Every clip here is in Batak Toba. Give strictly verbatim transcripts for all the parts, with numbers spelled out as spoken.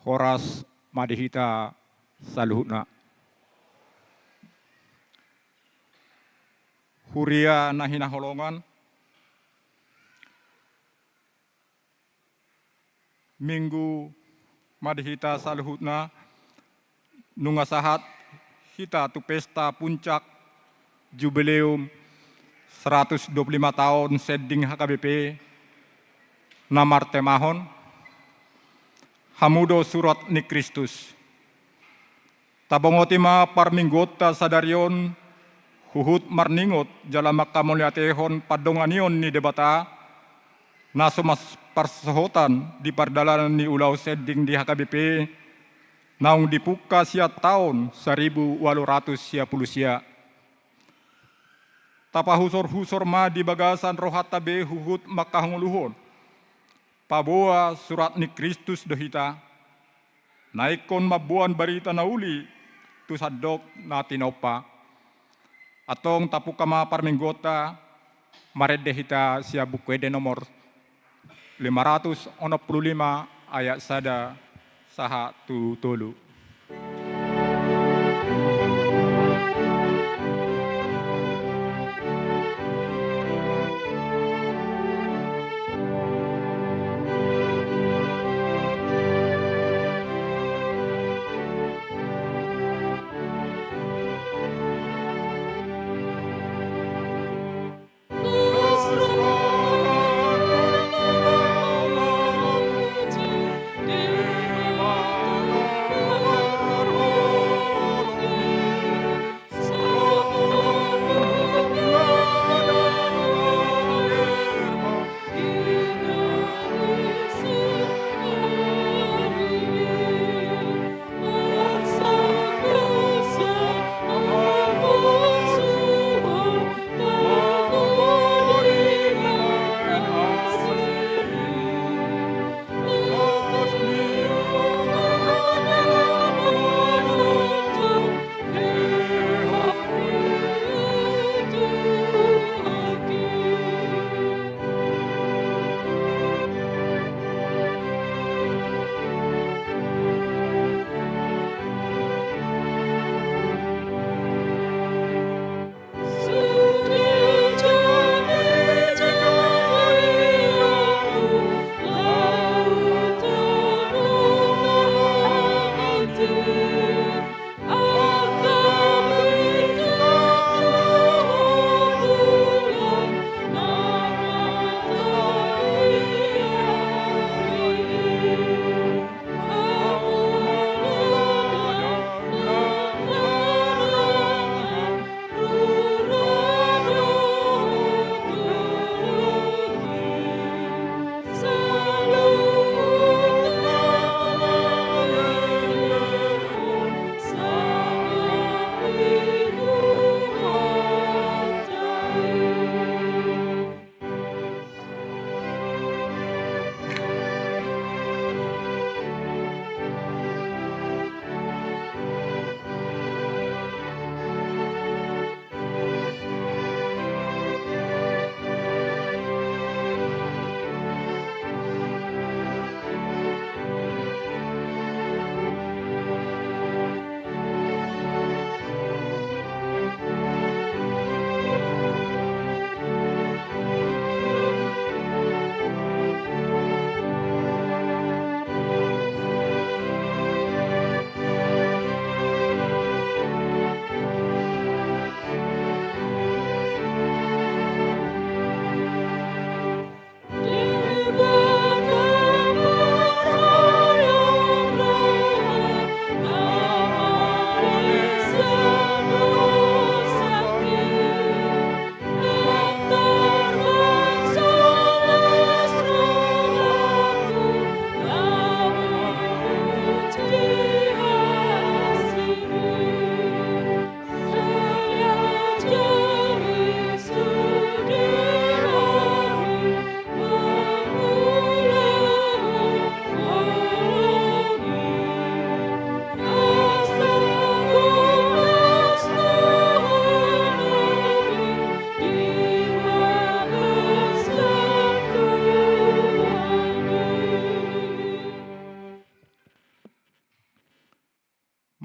Horas ma di hita saluhutna. Huria na hinaholongan, Minggu ma di hita saluhutna, nunga sahat hita tu pesta puncak Jubileum seratus dua puluh lima taon sending H K B P na martemahon Hamu do Surat ni Kristus. Tabongoti ma parmingguonta sadari on, huhut marningot jala mangkamauliatehon pandonganion ni Debata, na so mas-, parsohotan di pardalanan ni ulaon sending di H K B P, naung dipungka sian taon saribu ualu ratus sia pulu sia. Tapahusorhusor ma di bagasan rohanta be huhut mangkangoluhon paboa Surat ni Kristus do hita, na ingkon mamboan barita na uli tu sandok na tinompa. Antong tapungka ma parmingguonta, marende hita sian Buku Ende nomor lima ratus onom pulu lima ayat sada sahat tu tolu.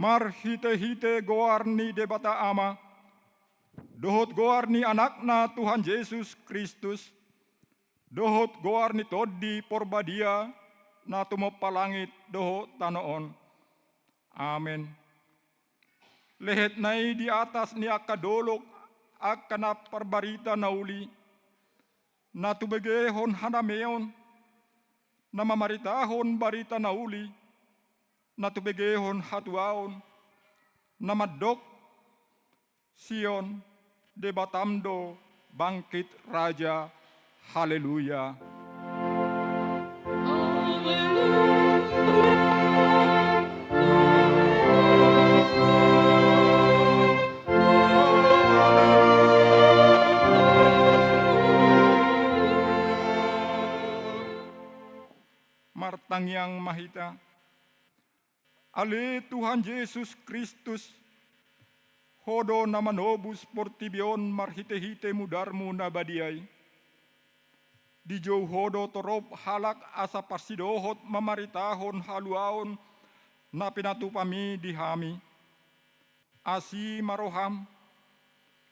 Marhite-hite goar ni Debata Ama, dohot goar ni Anakna Tuhan Jesus Kristus, dohot goar ni Tondi Porbadia, na tumompa langit dohot tano on. Amen. Lehetna i di atas ni angka dolok, angka na parbarita na uli, na tubegehon hadameon, na mamaritahon barita na uli, na tubegehon hatuaon, na mandok: Sion, Debatam do bangkit raja. Haleluya. Martangiang ma hita. Ale Tuhan Jesus Kristus, Ho do na manobus portibi on marhite-hite mudarmu na badia i. Dijou Ho do torop halak asa parsidohot mamaritahon haluaon na pinatupami di hami. Asi ma roham,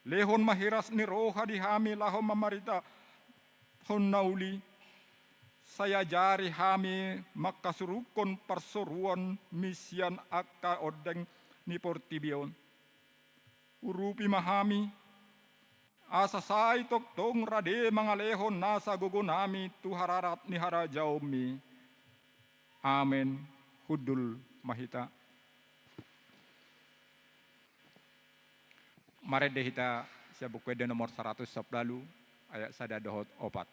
lehon ma hiras ni roha di hami laho mamaritahon na uli, sai ajari hami mangkasurungkon parsoruanmi sian angka ondeng ni portibi on. Urupi ma hami, asa sai tongtong rade mangalehon nasa gogonami tu hararat ni harajaonmi. Amen. Hundul ma hita. Marende hita sian Buku Ende nomor saratus sampulu ualu, ayat sada dohot opat.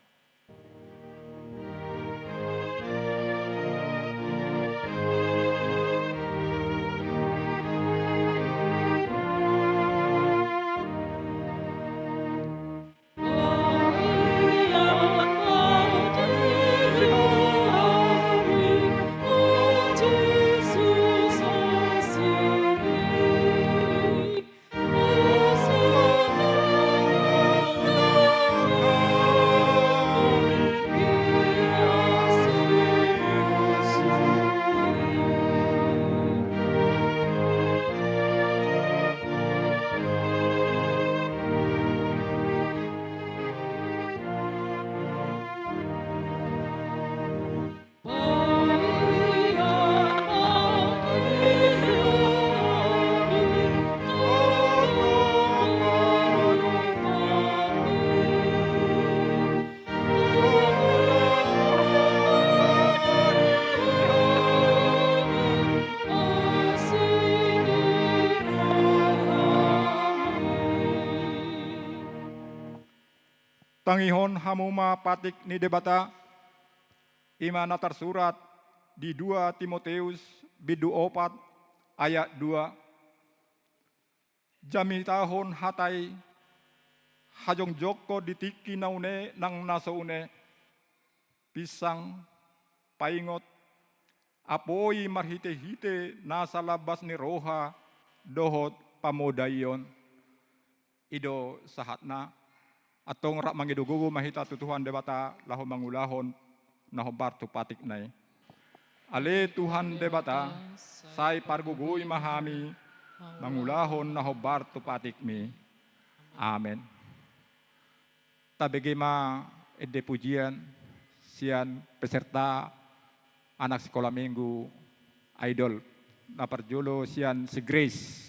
Tangihon hamu ma patik ni Debata, i ma na tarsurat di dua Timoteus bindu opat ayat dua. Jamitahon hata i, hajongjongkon di tingki na une nang na so une, pinsang, paingot, apoi marhite-hite nasa lambas ni roha dohot pamodaion. I do sahatna. Antong rap mangido gogo ma hita tu Tuhan Debata laho mangulahon na hombar tu patikna i. Ale Tuhan Debata, sai pargogoi ma hami mangulahon na hombar tu patikmi. Amen. Tabege ma ende pujian sian peserta anak sikola minggu Idol. Na parjolo sian si Grace.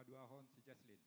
Duahon si Jaslin.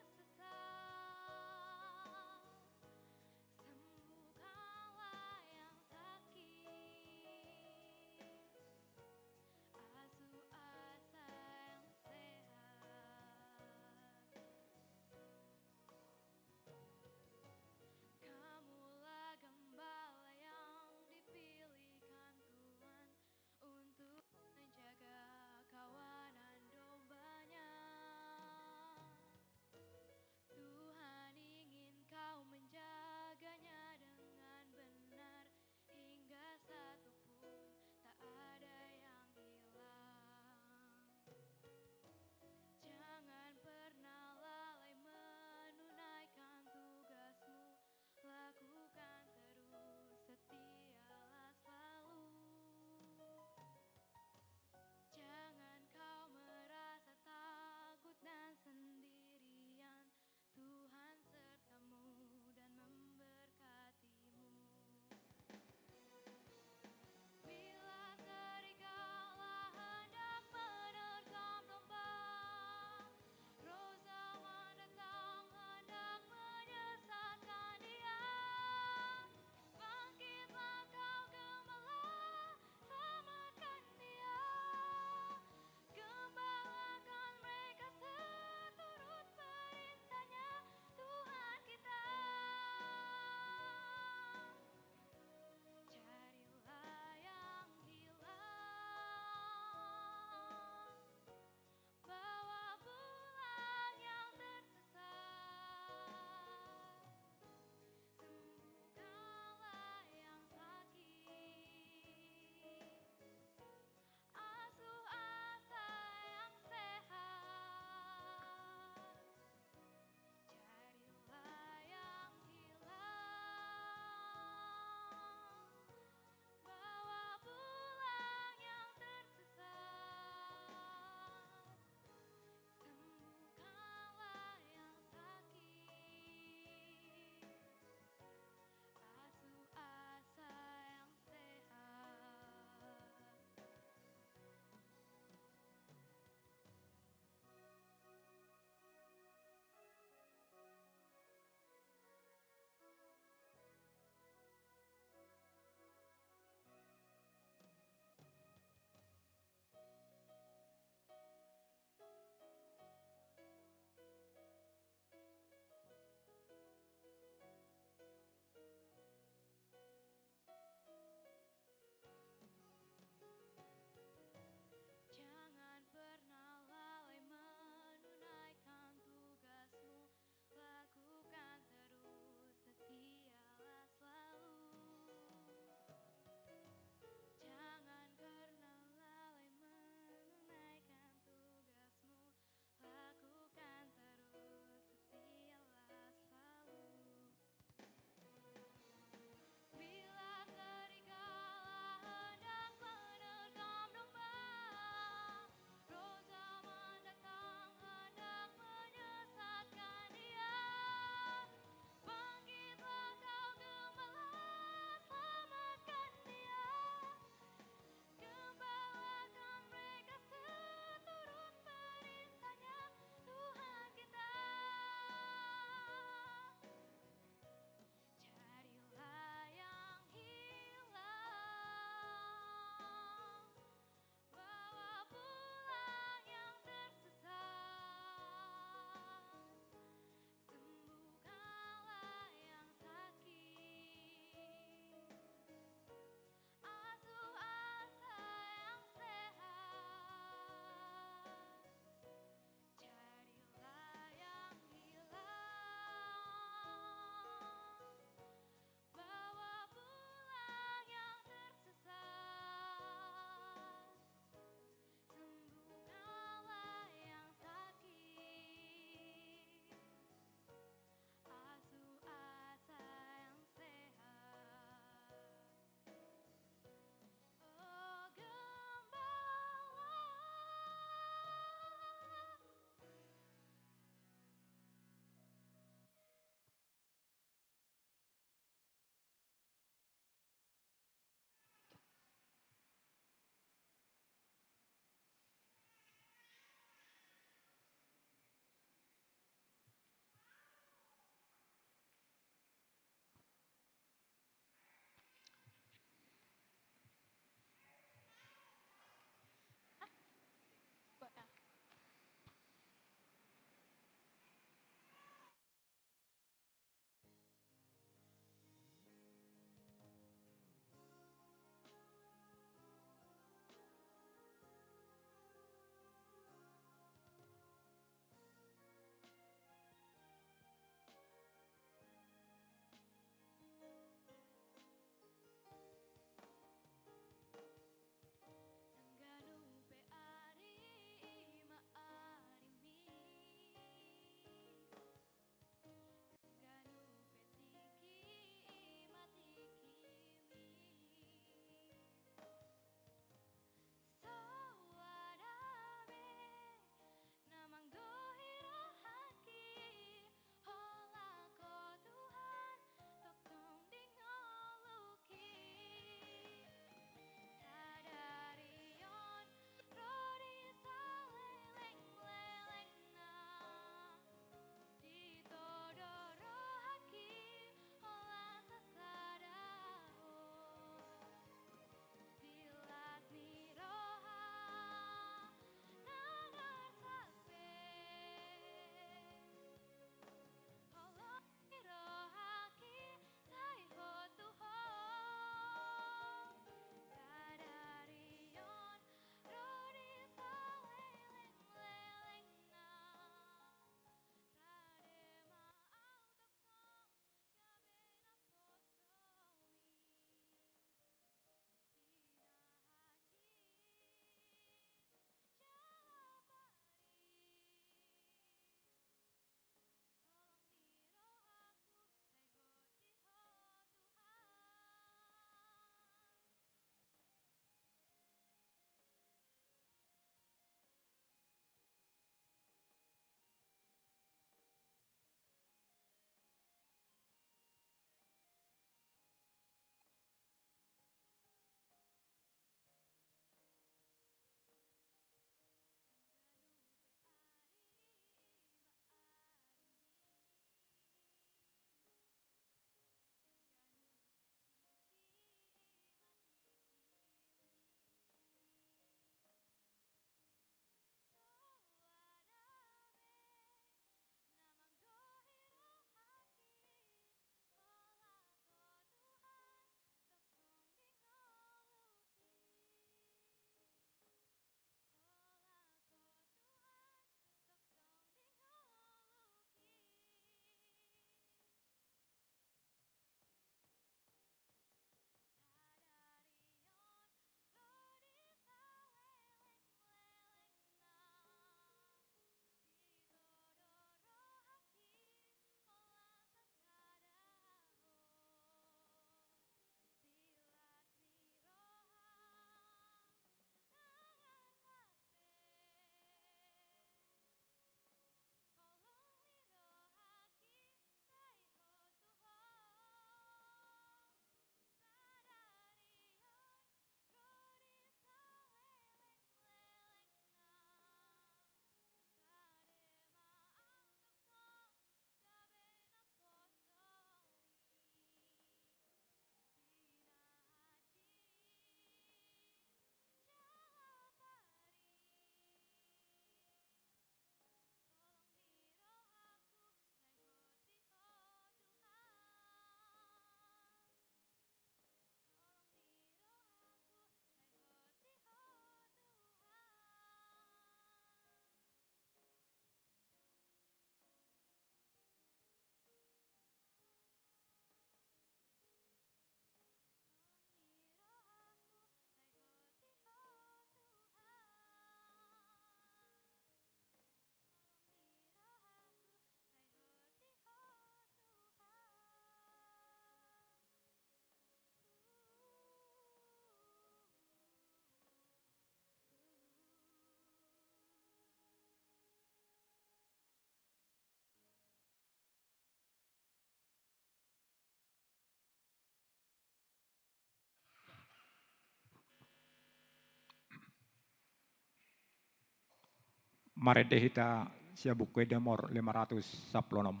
Marende hita sian Buku Ende nomor lima ratus sampulu onom.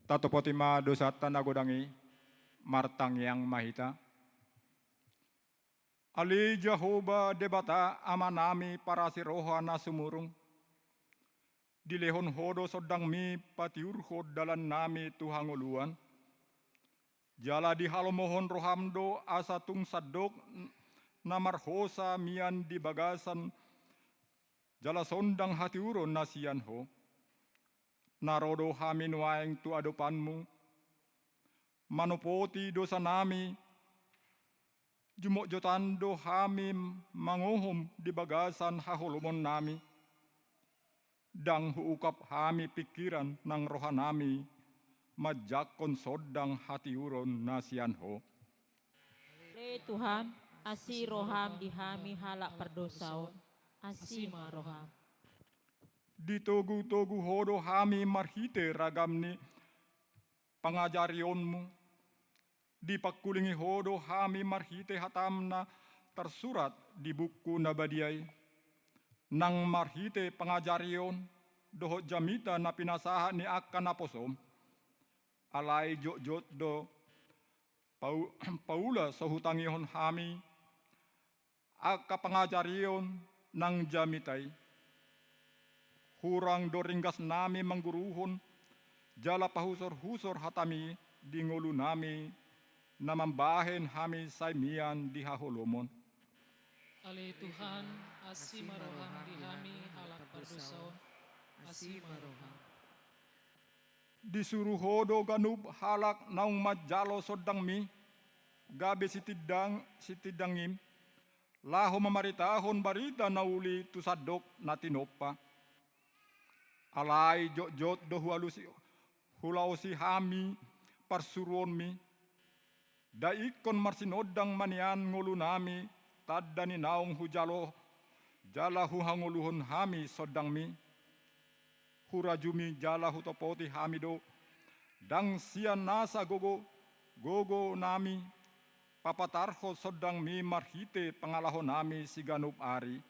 Tatopoti ma dosanta na godang i, martangiang ma hita. Ale Jahowa Debata Amanami parasi roha na sumurung, dilehon Ho do sondangmi patiurhon dalannami tu hangoluan. Jala dihalomohon roham do asa tung sandok na marhosa mian di bagasan jala sondang hatiuron na sian Ho. Na ro do hami nuaeng tu adopanmu, manopoti dosanami, jumotjotan do hami mangohom di bagasan haholomonnami. Ndang huukap hami pingkiran nang rohanami manjangkon sondang hatiuron na sian Ho. Ale Tuhan, asi roham di hami halak pardosa on. Asi ma roham. Ditogutogu Ho do hami marhite ragam ni pangajarionmu. Dipangkulingi Ho do hami marhite hatam na tarsurat di buku na badia i, nang marhite pangajarion dohot jamita na pinasahat ni angka naposom. Alai jotjot do pau-, paula so hutangihon hami angka pangajarion nang jamita i. Hurang do ringgasnami mangguruhon jala pahusorhusor hatami di ngolunami na mambahen hami sai mian di haholomon. Ale Tuhan, asi ma roham di hami halak pardosa on. Asi ma roham. Disuru Ho do ganup halak naung manjalo sondangmi, gabe sitindang, sitindangim, laho mamaritahon barita na uli tu sandok na tinompa. Alai jotjot do hualusi, hulaosi hami parsuruonmi, ndang ingkon marsinondang ma nian ngolunami tanda ni naung hujalo jala huhangoluhon hami sondangmi. Hurajumi jala hutopoti hami do, ndang sian nasa gogo, gogonami, papatarhon sondangmi marhite pangalahonami siganup ari.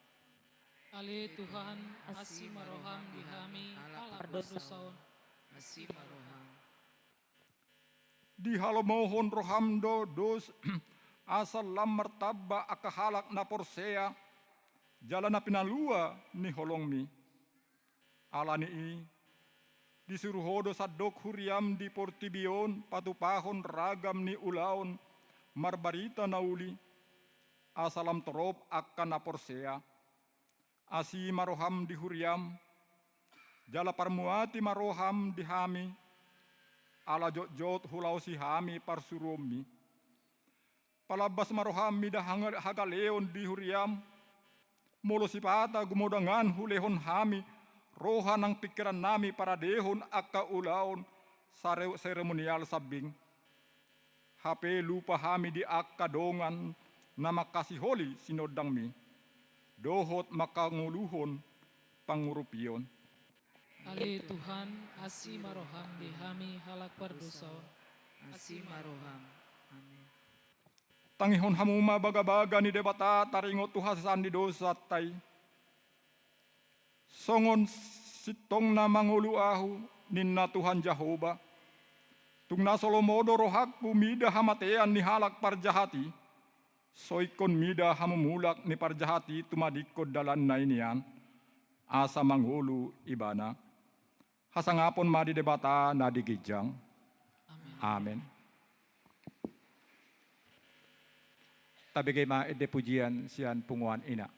Ale Tuhan, asi ma roham di hami halak pardosa on. Asi ma roham. Dihalomohon roham do dos asa lam martamba angka halak na porsea jala na pinalua ni holongmi. Ala ni i, disuru Ho do sandok huriam di portibi on patupahon ragam ni ulaon marbarita na uli, asa lam torop angka na porsea. Asi ma roham di huriam, jala parmuati ma roham di hami, ala jotjot hulaosi hami parsuruonmi. Palambas ma roham mida hanga-, hagaleon di huriam, molo sipata gumodangan hulehon hami roha nang pingkirannami paradehon angka ulaon sare-, seremonial sambing. Hape lupa hami di angka dongan na mangkasiholi sinondangmi, dohot mangkangoluhon pangurupion. Ale Tuhan, asi ma roham di hami halak pardosa on. Asi ma roham. Amin. Tangihon hamu ma bagabaga ni Debata taringot tu hasesaan ni dosanta i. Songon sintongna mangolu ahu, ninna Tuhan Jahowa. Tung na so lomo do rohangku mida hamatean ni halak parjahat i, so ingkon mida hamumulak ni parjahat i tumadingkon dalanna i nian, asa mangolu ibana. Hasangapon ma di Debata na di ginjang. Amen. Amen. Tabege ma ende pujian sian punguan ina.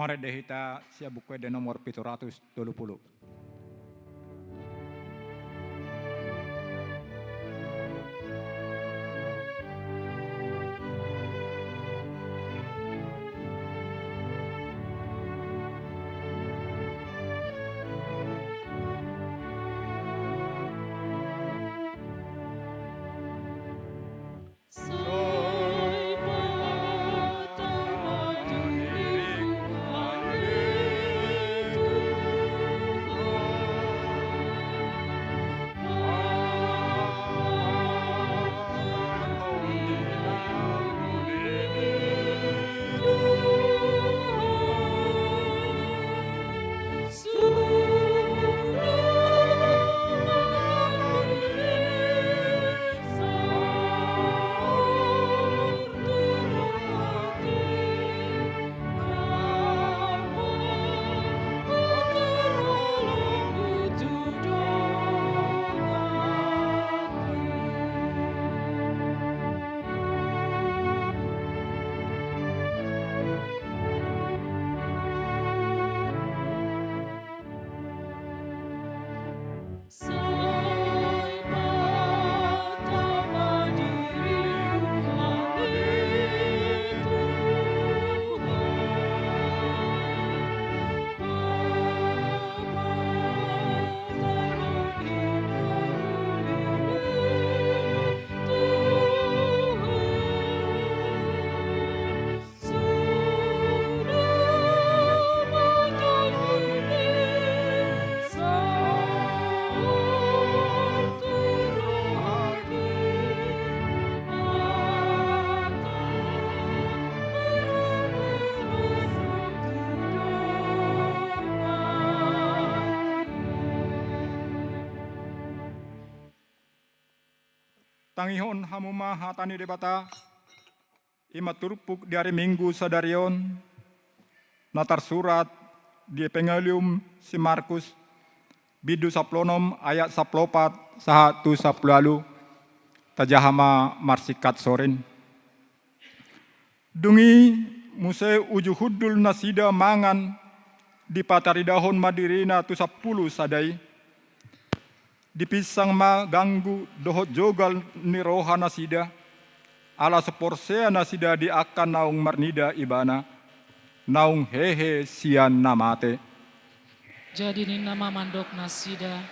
Marende hita sian Buku Ende nomor pitu ratus tolu pulu. Tangihon hamu ma hata ni Debata. I ma turpuk di ari Minggu sadari on, na tarsurat di Evangelium si Markus, bindu sampulu onom ayat sampulu opat sahat tu sampulu ualu. Tajaha ma marsingkat sorin. Dung i muse uju hundul nasida mangan, dipataridahon ma dirina tu sampulu sada i. Dipinsang ma ganggu dohot jogal ni roha nasida, ala so porsea nasida di angka naung marnida ibana, naung hehe sian na mate. Jadi ninna ma mandok nasida: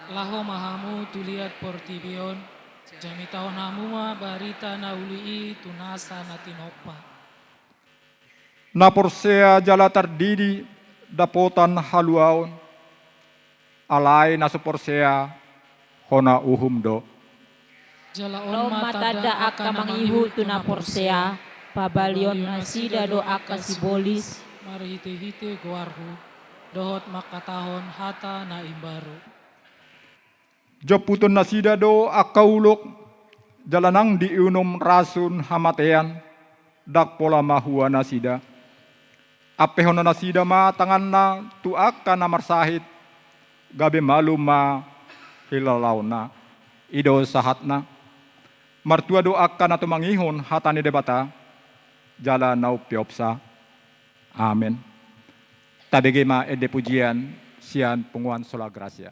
Laho ma hamu tu liat portibi on, jamitahon hamu ma barita na uli i tu nasa na tinompa. Na porsea jala tardidi dapotan haluaon, alai na so porsea hona uhum do. Jala on ma tanda angka mangihut tu na porsea: Pabalion nasida do angka sibolis marhitehite goarhu, dohot mangkatahon hata na imbaru. Jomputon nasida do angka ulok, jala nang diinum rasun hamatean, ndang pola mahua nasida. Ampehonon nasida ma tanganna tu angka na marsahit, gabe malum ma hilalaonna. I do sahatna. Martua do angka na tumangihon hata ni Debata, jala na umpeopsa. Amen. Tabege ma ende pujian sian punguan Sola Gratia.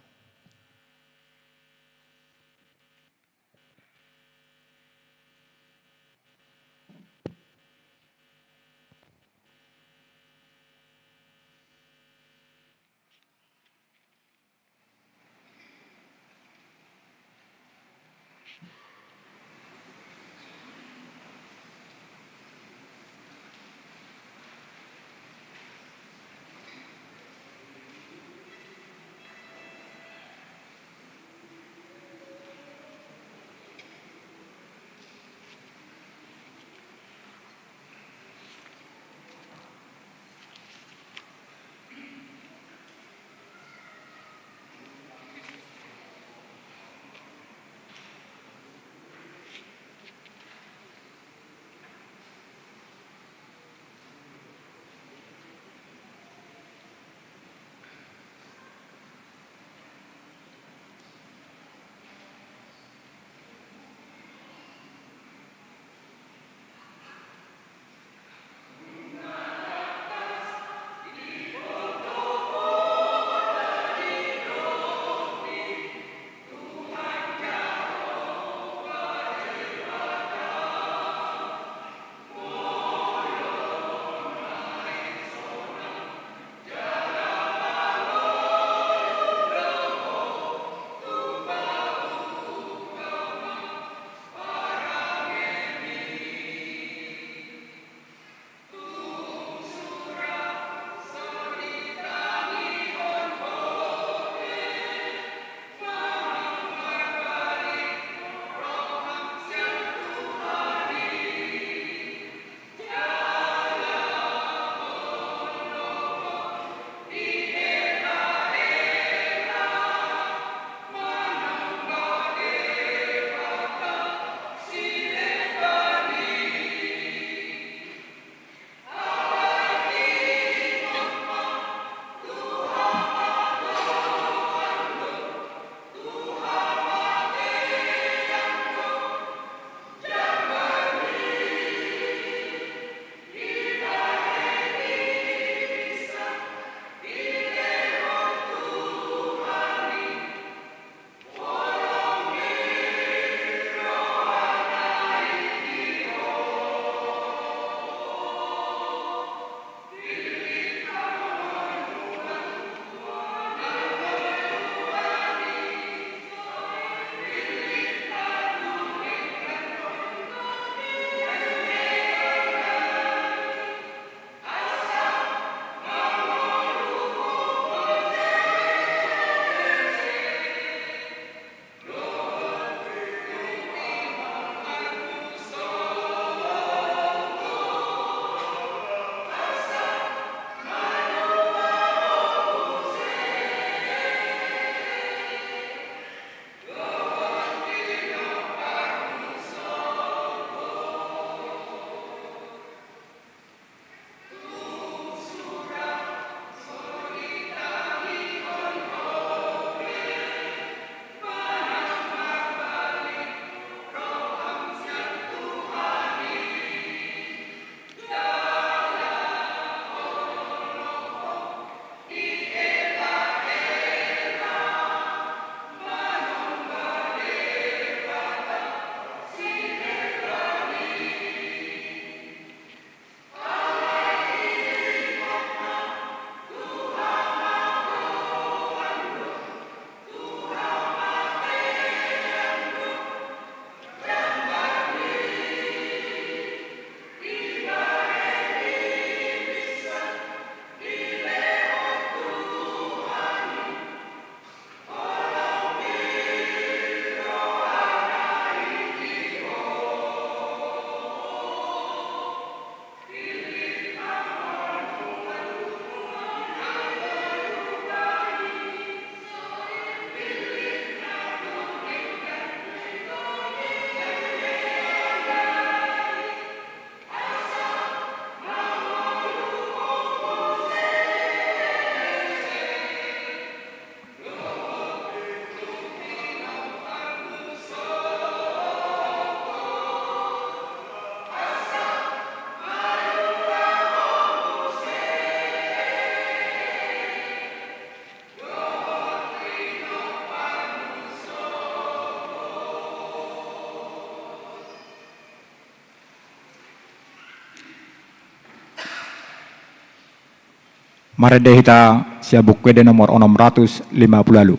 Marende hita sian Buku Ende nomor onom ratus lima pulu ualu.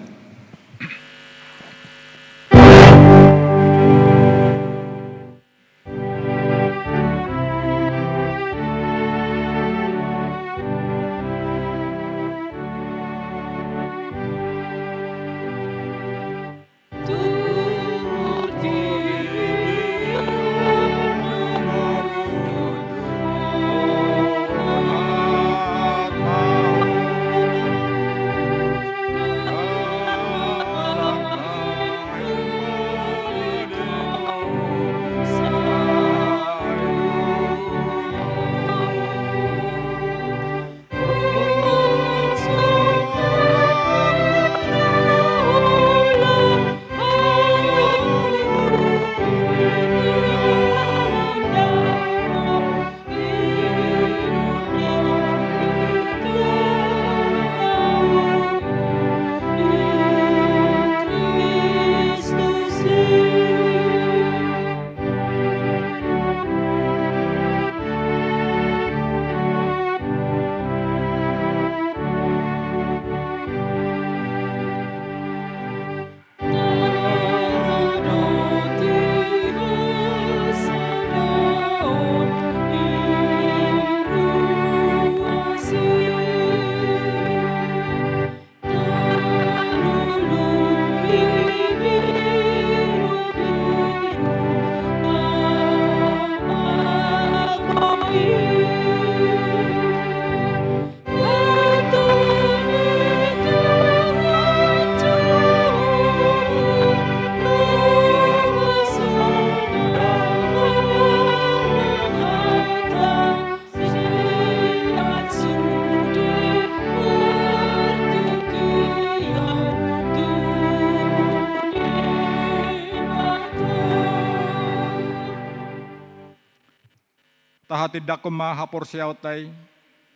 Tahatindangkon ma haporseaonta i,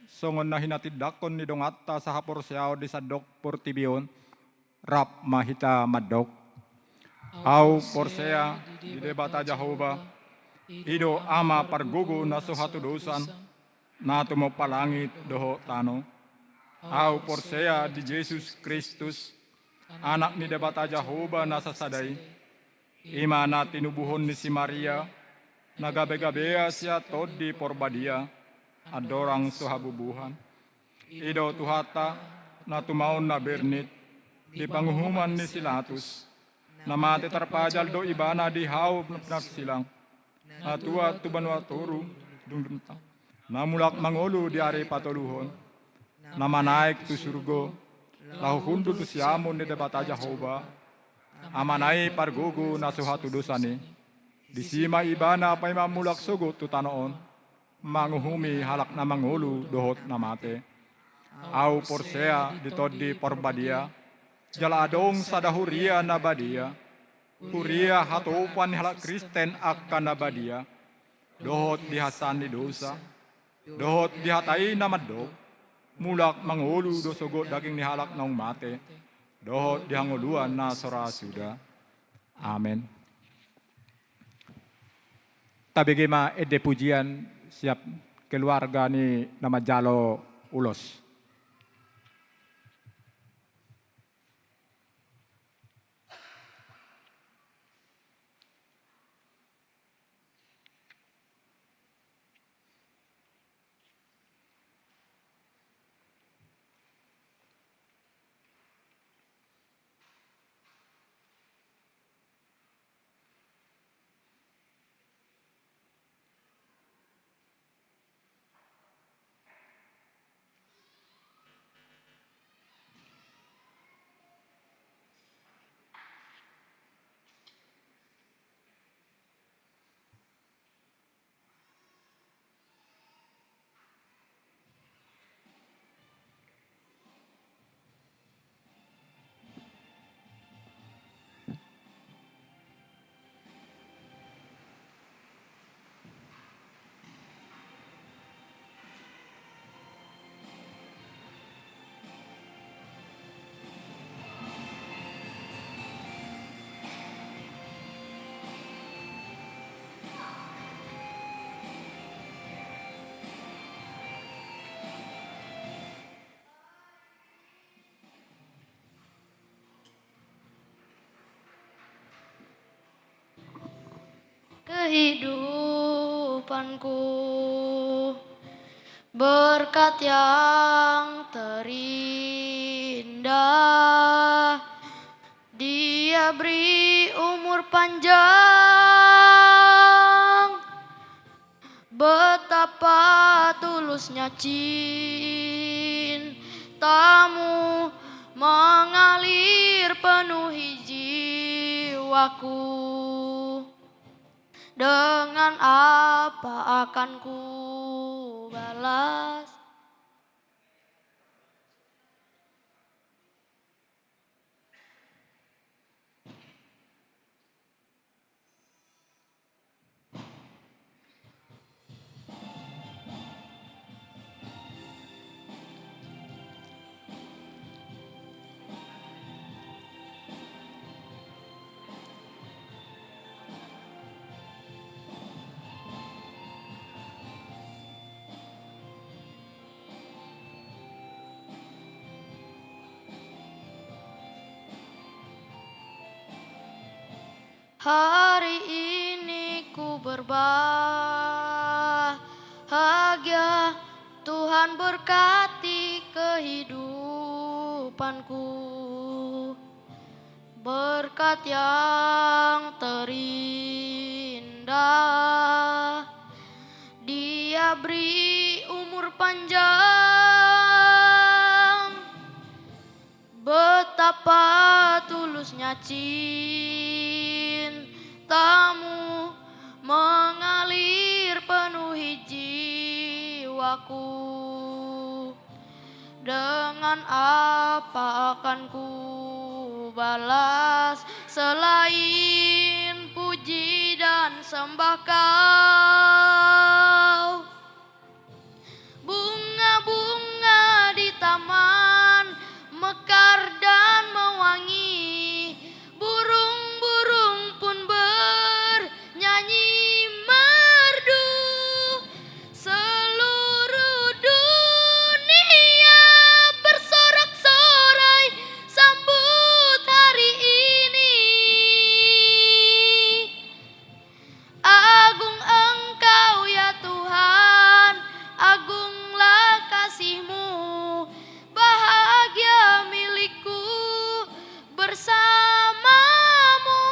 songon na hinatindangkon ni donganta sahaporseaon di sandok portibi on. Rap ma hita mandok. Ahu porsea di Debata Jahowa, i do Ama pargogo na so hatudosan, na tumompa langit dohot tano. Ahu porsea di Jesus Kristus, Anak ni Debata Jahowa na sasada i, i ma na tinubuhon ni si Maria, na gabegabea sian Tondi Porbadia, andorang so habubuhan. I do Tuhanta, na tumaon na bernit, di panguhuman ni si Latus, na mate tarpajal do Ibana di hau na pinarsilang, na tuat tu banua toru, dung, dung, na mulak mangolu di ari patoluhon, na manaek tu surgo, laho hundul tu siamun ni Debata Jahowa, Amana i pargogo na so hatudosan i. Disi ma Ibana paima mulak sogot tu tano on, manguhumi halak na mangolu dohot na mate. Ahu porsea di Tondi Porbadia, jala adong sada huria na badia, huria hatopan ni halak Kristen angka na badia, dohot di hasesaan ni dosa, dohot di hata i na mandok, mulak mangolu do sogot daging ni halak naung mate, dohot di hangoluan na so ra suda. Amen. Tabege ma ende pujian sian keluarga ni na manjalo ulos. kehidupanku, berkat yang terindah. Dia beri umur panjang. Betapa tulusnya cintamu mengalir penuhi jiwaku. Dengan apa akan ku balas? Hari ini ku berbahagia, Tuhan berkati kehidupanku. Berkat yang terindah, Dia beri umur panjang. Betapa tulusnya cintamu mengalir penuhi jiwaku. Dengan apa akan ku balas selain puji dan sembah Kau? Bunga-bunga di taman mekar dan mewangi, burung-burung pun bernyanyi merdu. Seluruh dunia bersorak-sorai sambut hari ini. Agung Engkau, ya Tuhan, agunglah kasih-Mu, bahagia milikku bersama-Mu.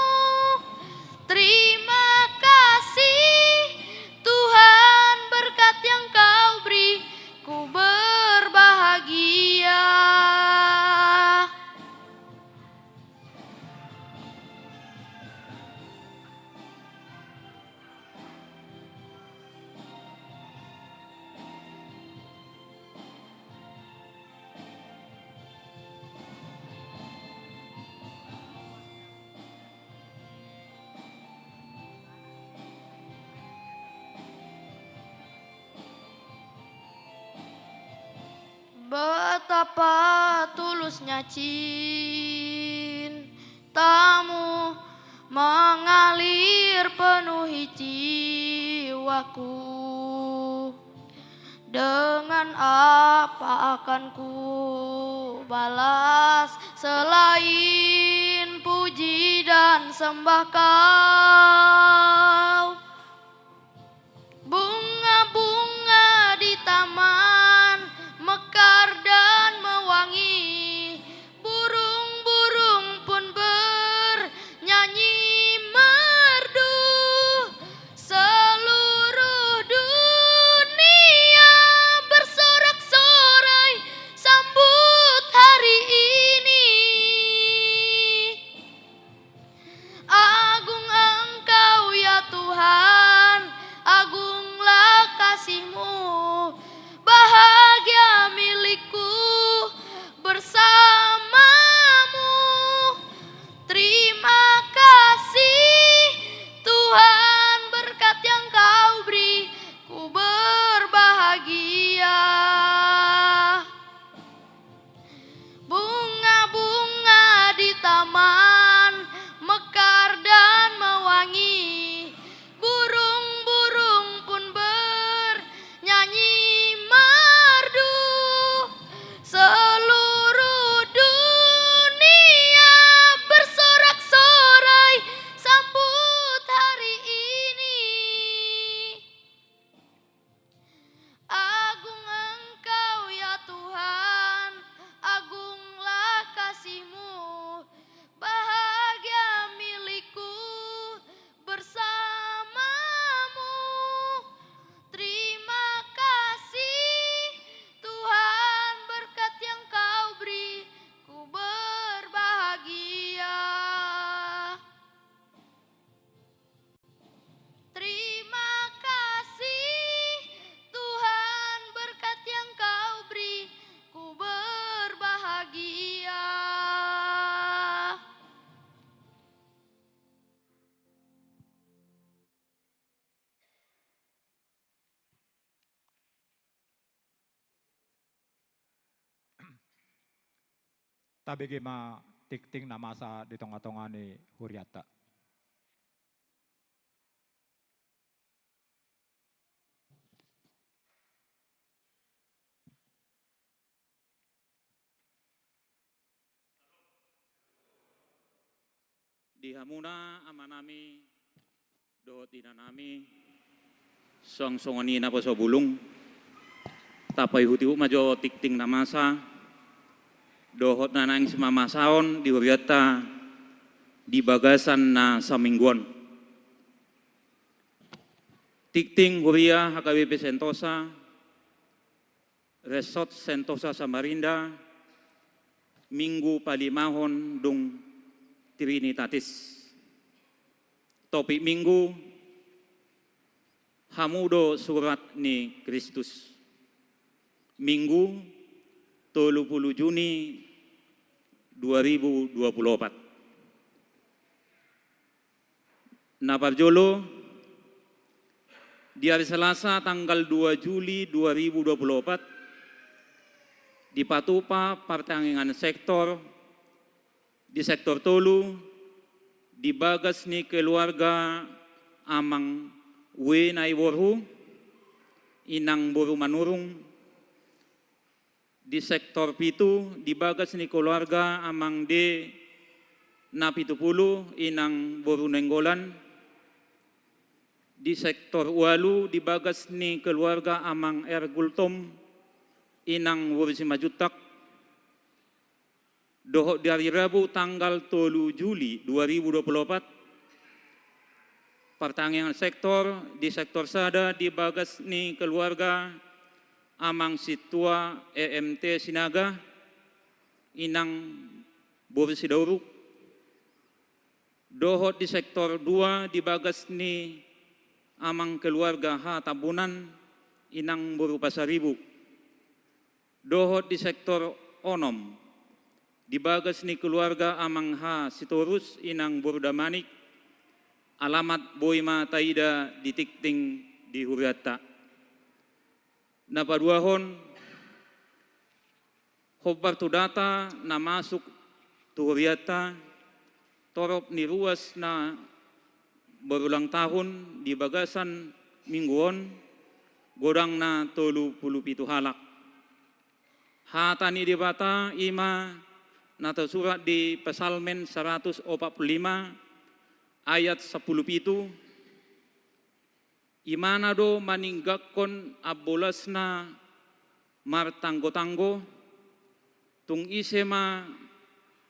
Terima kasih, Tuhan, berkat yang Kau beri, ku berbahagia. Betapa tulusnya cintamu mengalir penuhi jiwaku. Dengan apa akan ku balas selain puji dan sembah Kau? Bunga-bunga di taman mekar dan mewangi, burung-burung pun bernyanyi merdu. Seluruh dunia bersorak-sorai sambut hari ini. Agung Engkau, Tabege ma tingting na masa di tonga-tonga ni hurianta. Di hamuna amanami dohot inanami, suang songon i naposobulung, tapaihut-ihut ma jo tingting na masa dohot na naeng simamasaon di hurianta di bagasan na saminggu on. Tingting huria H K B P Sentosa, Resort Sentosa Samarinda, Minggu palimahon dung Trinitatis. Topik Minggu: Hamu do surat ni Kristus. Minggu, tolu pulu Juni dua ribu dua pulu opat. Na parjolo, di ari Selasa tanggal dua Juli dua ribu dua pulu opat, dipatupa partangiangan sektor di sektor tolu, di bagas ni keluarga Amang W Naiborhu, Inang boru Manurung, di sektor pitu, di bagas ni keluarga Amang D Napitupulu, Inang boru Nainggolan, di sektor ualu, di bagas ni keluarga Amang R Gultom, Inang boru Simanjuntak, dohot di ari Rabu tanggal tolu Juli dua ribu dua pulu opat, partangiangan sektor, di sektor sada di bagas ni keluarga Amang Sintua E M T Sinaga, Inang boru Sidauruk, dohot di sektor dua di bagas ni Amang keluarga H Tambunan, Inang boru Pasaribu, dohot di sektor onom, di bagas ni keluarga Amang H Sitorus, Inang boru Damanik, alamat boi ma taida di tingting di hurianta. Na paduahon, hombar tu data na masuk tu hurianta, torop ni ruas na berulang tahun di bagasan minggu on, godangna tolu pulu pitu halak. Hata ni Debata i ma na tersurat di Psalmen saratus opat pulu lima ayat sampulu pitu, Ibana do maninggakkon ambolasna martanggotanggo, tung ise ma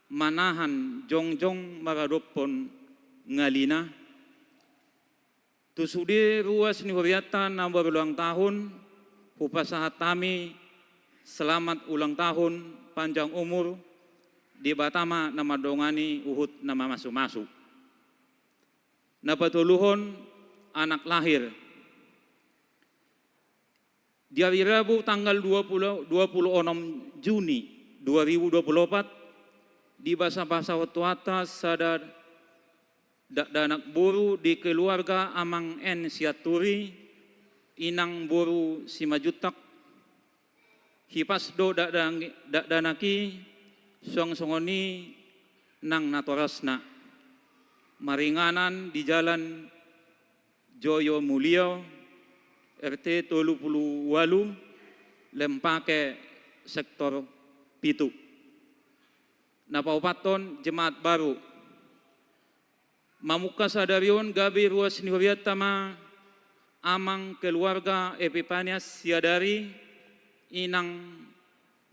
manahan jongjong maradophon ngalina. Tu sude ruas ni hurianta na berulang tahun, hupasahat hami selamat ulang tahun, panjang umur, Debata ma na mandongani huhut na mamasumasu. Na patoluhon, anak lahir. Di ari Rabu tanggal dua pulu, dua pulu onom Juni dua ribu dua pulu opat, dibasabasahon Tuhanta sada dakdanak boru di keluarga Amang N Sianturi, Inang boru Simanjuntak. Hipas do dakdanak, dakdanak i, suang songon i nang natorasna. Maringanan di Jalan Joyo Mulio, R T tolu pulu ualu, Lempake, sektor pitu. Na paopathon, jemaat baru. Mamungka sadari on gabe ruas ni hurianta ma Amang keluarga Epipanias Siadari, Inang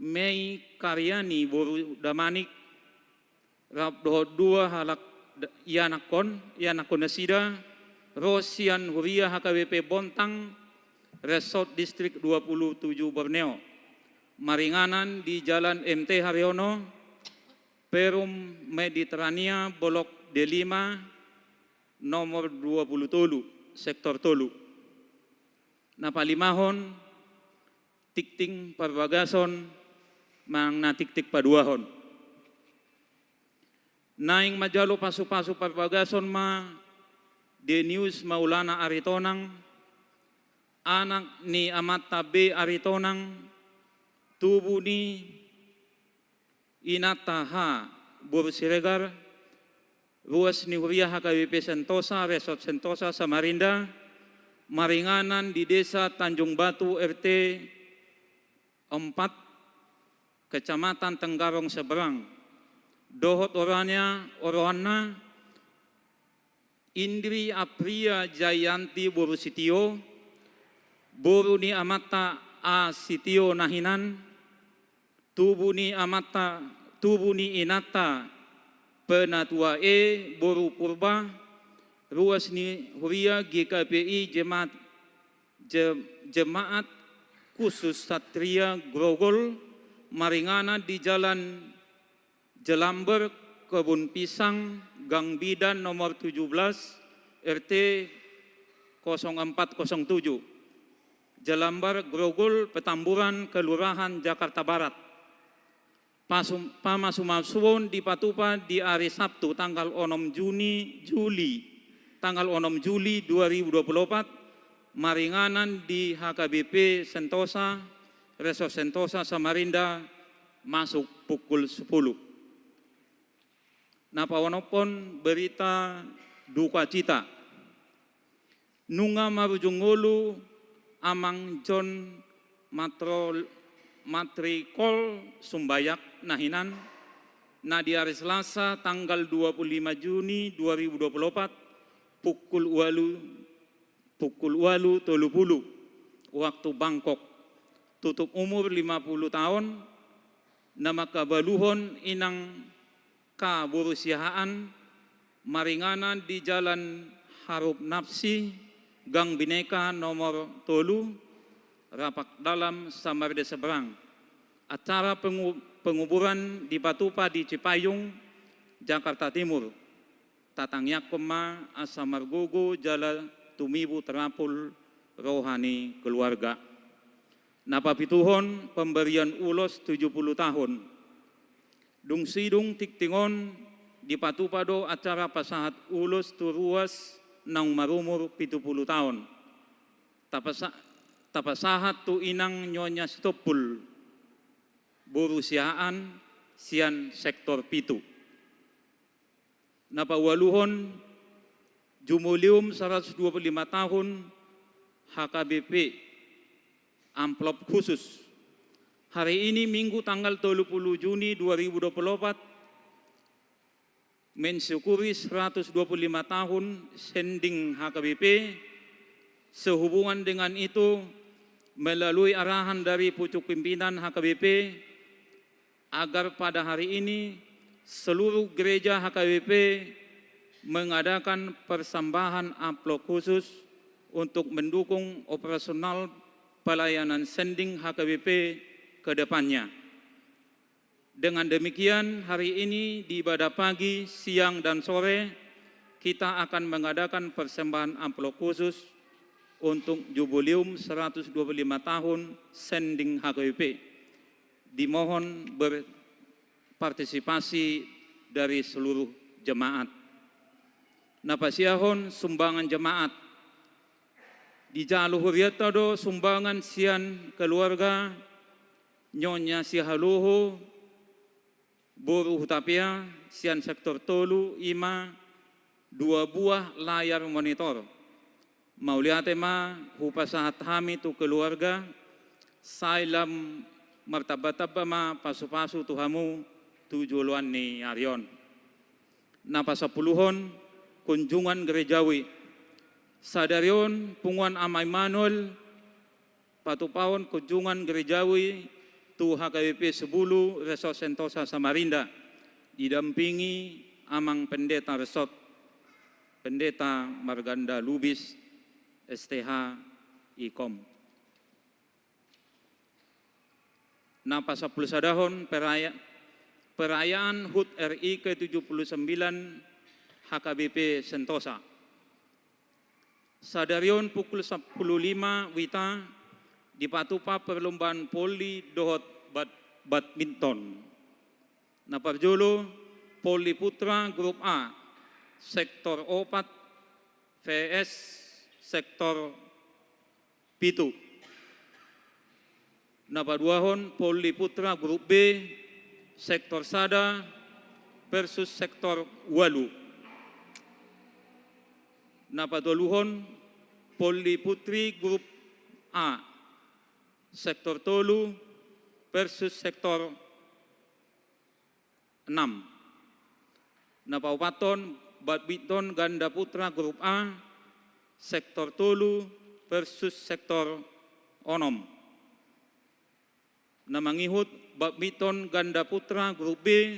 Mei Karyani boru Damanik, rap dohot dua halak da-, ianakhon, ianakhon nasida, ro sian huria H K B P Bontang, Resort Distrik dua pulu tujuh Borneo. Maringanan di Jalan M T Haryono, Perum Mediterania, Blok D lima, nomor dua pulu tolu, sektor tolu. Na palimahon, tingting parbagason manang na tingting paduahon. Naeng manjalo pasupasu parbagason ma Denius Maulana Aritonang, anak ni amanta B Aritonang, tubu ni Inanta H. boru Siregar, ruas ni huria H K B P Sentosa, Resort Sentosa, Samarinda, maringanan di Desa Tanjung Batu, R T empat, Kecamatan Tenggarong Seberang, dohot oroanna, oroanna, Indri Apria Jayanti boru Sitio, boru ni amanta A. Sitio na hinan, tubu ni amanta, tubu ni inanta Penatua E boru Purba, ruas ni huria G K P I Jemaat, Je-, Jemaat Khusus Satria Grogol, maringanan di Jalan Jelambar, Kebun Pisang, Gang Bidan nomor tujuh belas, R T kosong empat kosong tujuh, Jelambar, Grogol, Petamburan, Kelurahan Jakarta Barat. Pasum-, pamasumasuon dipatupa di ari Sabtu tanggal onom Juni, Juli, tanggal onom Juli dua ribu dua puluh opat, maringanan di H K B P Sentosa, Resort Sentosa Samarinda, masuk pukul sepuluh. Na paonomhon berita dukacita. Nunga marujung ngolu Amang John Matro-, Matrikol Sumbayak na hinan, na di ari Selasa tanggal dua puluh lima Juni dua ribu dua puluh opat, pukul ualu, pukul ualu tolu pulu, waktu Bangkok, tutup umur lima pulu taon, na mangkabaluhon inang K. boru Siahaan, maringanan di Jalan Harub Nafsi, Gang Bhinneka nomor tolu, Rapak Dalam, Samarinda Seberang. Acara pengu-, penguburan dipatupa di Cipayung, Jakarta Timur. Tatangiangkon ma asa margogo jala tumibu tarapul roha ni keluarga. Na papituhon, pemberian ulos tujuh puluh tahun. Dung sidung tingting on, dipatupa do acara pasahat ulos tu ruas naung marumur pitu pulu taon. Tapasa-, tapasahat tu inang Nyonya Sitompul boru Siahaan, sian sektor pitu. Na paualuhon, Jubileum seratus dua puluh lima tahun H K B P, amplop khusus. Hari ini, Minggu, tanggal tolu puluh Juni dua ribu dua puluh opat, mensyukuri seratus dua puluh lima tahun sending H K B P. Sehubungan dengan itu, melalui arahan dari pucuk pimpinan H K B P, agar pada hari ini seluruh gereja H K B P mengadakan persembahan amplop khusus untuk mendukung operasional pelayanan sending H K B P ke depannya. Dengan demikian, hari ini di ibadah pagi, siang, dan sore, kita akan mengadakan persembahan amplop khusus untuk Jubileum seratus dua puluh lima tahun sending H K B P. Dimohon berpartisipasi dari seluruh jemaat. Na pasiahon, sumbangan jemaat. Dijalo hurianta do sumbangan sian keluarga Nyonya Sihaloho boru Hutapea, sian sektor tolu, i ma dua buah layar monitor. Mauliate ma hupasahat hami tu keluarga, sai lam martambatamba ma pasupasu tu hamu tu joloan ni ari on. Na pasampuluhon, kunjungan gerejawi. Sadari on, Punguan Ama Immanuel patupahon kunjungan gerejawi tu H K B P Sebulu, Resort Sentosa Samarinda, didampingi Amang Pendeta Resort, Pendeta Marganda Lubis, S T H, ikom. Na pasampulusadahon, peraya-, perayaan hut R I ke tujuh puluh sembilan H K B P Sentosa. Sadari on pukul sampulu lima wita dipatupa perlombaan volley dohot bad-, badminton. Na parjolo, volley putra grup A, sektor opat, V S sektor pitu. Na paduahon, volley putra grup B, Sektor sada versus sektor ualu. Na patoluhon, Polri Putri grup A, sektor tolu versus sektor enam. Na paopathon, Badminton Ganda Putra grup A, sektor tolu versus sektor onom. Na mangihut, Badminton Ganda Putra grup B,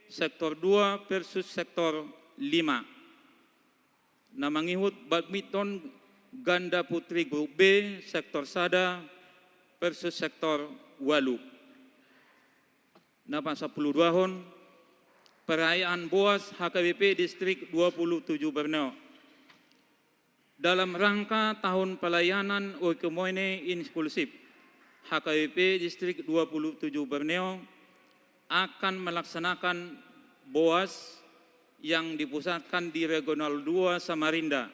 sektor dua versus sektor lima. Na mangihut, Badminton Ganda Putri grup B, sektor sada versus sektor ualu. Na pasampuluduahon, perayaan Boas H K B P Distrik dua puluh tujuh Borneo. Dalam rangka Tahun Pelayanan Oikumene Inklusif, H K B P Distrik dua puluh tujuh Borneo akan melaksanakan Boas yang dipusatkan di Regional dua Samarinda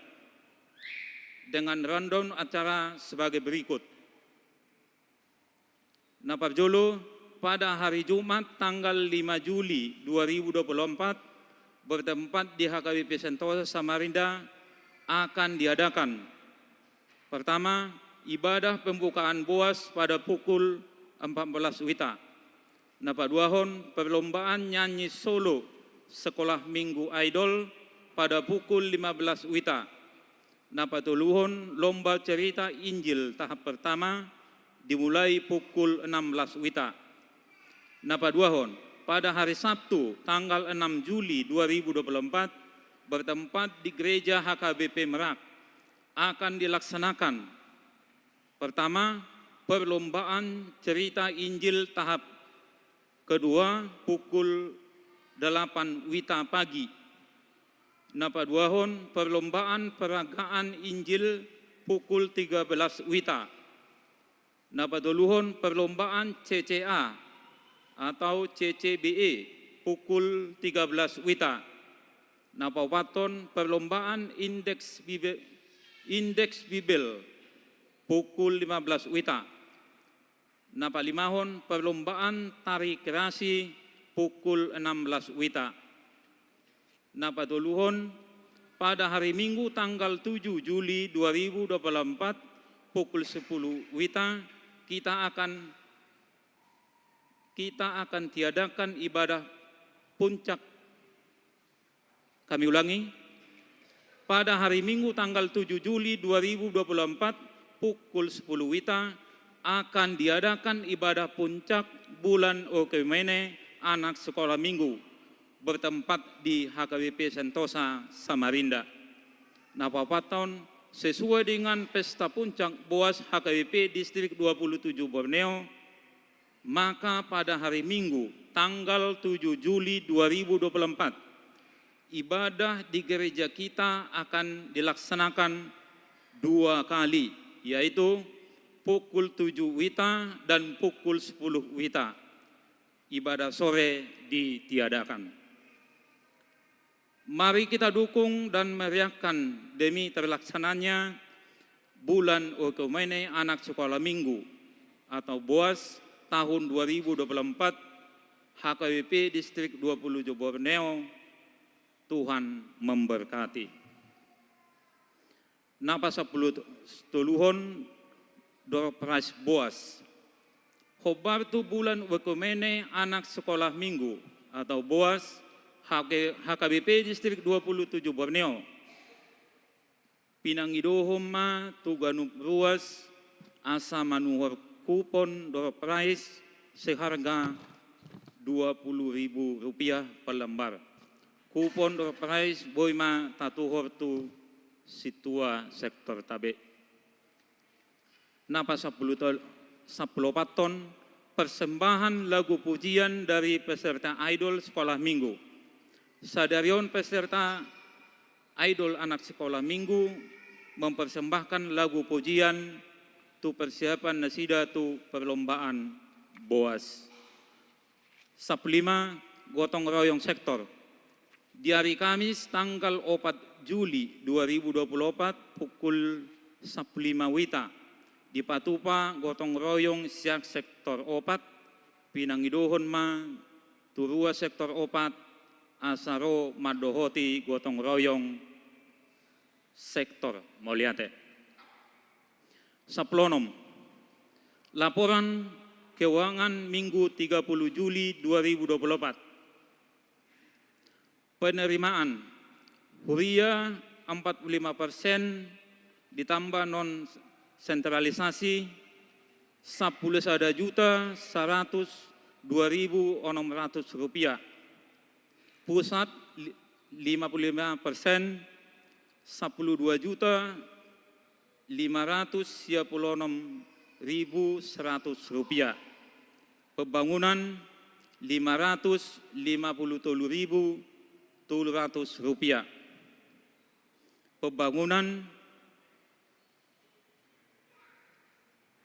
dengan rundown acara sebagai berikut. Na parjolo, pada hari Jumat tanggal lima Juli dua ribu dua puluh empat, bertempat di H K B P Sentosa Samarinda, akan diadakan: pertama, ibadah pembukaan Boas pada pukul empat belas wita. Na paduahon, perlombaan nyanyi solo Sekolah Minggu Idol pada pukul lima belas wita. Na patoluhon, lomba cerita Injil tahap pertama dimulai pukul enam belas wita. Na paduahon, pada hari Sabtu tanggal enam Juli dua ribu dua puluh empat, bertempat di Gereja H K B P Merak, akan dilaksanakan: pertama, perlombaan cerita Injil tahap kedua pukul delapan wita pagi. Na paduahon, perlombaan peragaan Injil pukul tiga belas wita. Na patoluhon, perlombaan C C A atau C C B E pukul tiga belas wita. Na paopathon, perlombaan indeks Bibe-, indeks Bibel pukul lima belas wita. Na palimahon, perlombaan tari kreasi pukul enam belas wita. Na patoluhon, pada hari Minggu tanggal tujuh Juli dua ribu dua puluh empat pukul sepuluh wita, kita akan, kita akan tiadakan ibadah puncak. Kami ulangi, pada hari Minggu tanggal tujuh Juli dua ribu dua puluh empat pukul sepuluh wita akan diadakan ibadah puncak Bulan Oikumene Anak Sekolah Minggu, bertempat di H K B P Sentosa Samarinda. Na paopathon, sesuai dengan pesta puncak Boas H K B P Distrik dua puluh tujuh Borneo, maka pada hari Minggu tanggal tujuh Juli dua ribu dua puluh empat, ibadah di gereja kita akan dilaksanakan dua kali, yaitu pukul tujuh wita dan pukul sepuluh wita. Ibadah sore ditiadakan. Mari kita dukung dan meriahkan demi terlaksananya Bulan Oikumene Anak Sekolah Minggu atau Boas tahun dua ribu dua puluh empat, H K B P Distrik dua puluh tujuh Borneo. Tuhan memberkati. Na pasampulutoluhon, door prize Boas. Hombar tu Bulan Oikumene Anak Sekolah Minggu atau Boas, H K, H K B P Distrik dua puluh tujuh Borneo. Pinangidohon ma tu ganup ruas asa manuhor kupon door prize seharga dua puluh ribu rupiah per lembar. Kupon door prize boi ma tatuhor tu sintua sektor tabe. Na pasampulu tol-, sampulu opathon, persembahan lagu pujian dari peserta Idol Sekolah Minggu. Sadari on peserta Idol Anak Sekolah Minggu mempersembahkan lagu pujian tu persiapan nasida tu perlombaan Boas. Sampulu lima, gotong royong sektor. Di hari Kamis tanggal opat Juli dua ribu dua puluh opat pukul sampulu lima wita, dipatupa gotong royong sian sektor opat, pinangidohon ma tu rua sektor opat asa ro mandohoti gotong royong sektor. Mauliate. Sampulu onom. Laporan keuangan minggu tiga puluh Juli dua ribu dua puluh opat. Penerimaan huria empat puluh lima persen ditambah non sentralisasi sampulu sada juta saratus dua ribu onom ratus rupiah. Pusat li-, lima puluh lima persen sampulu dua juta lima ratus sia pulu onom ribu seratus rupiah. Pembangunan lima ratus lima puluh tolu ribu tolu ratus rupiah. Pembangunan,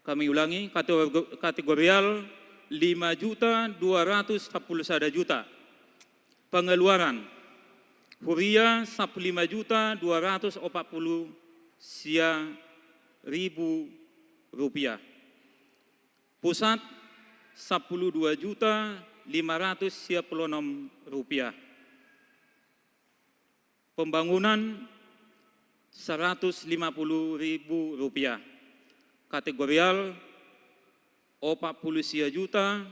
kami ulangi, kategor-, kategorial lima juta dua ratus sampulu sada juta. Pengeluaran huria sampulu lima juta dua ratus opat puluh sia ribu rupiah. Pusat sampulu dua juta lima ratus sia pulu onom rupiah. Pembangunan saratus lima puluh ribu rupiah. Kategorial opat puluh sia juta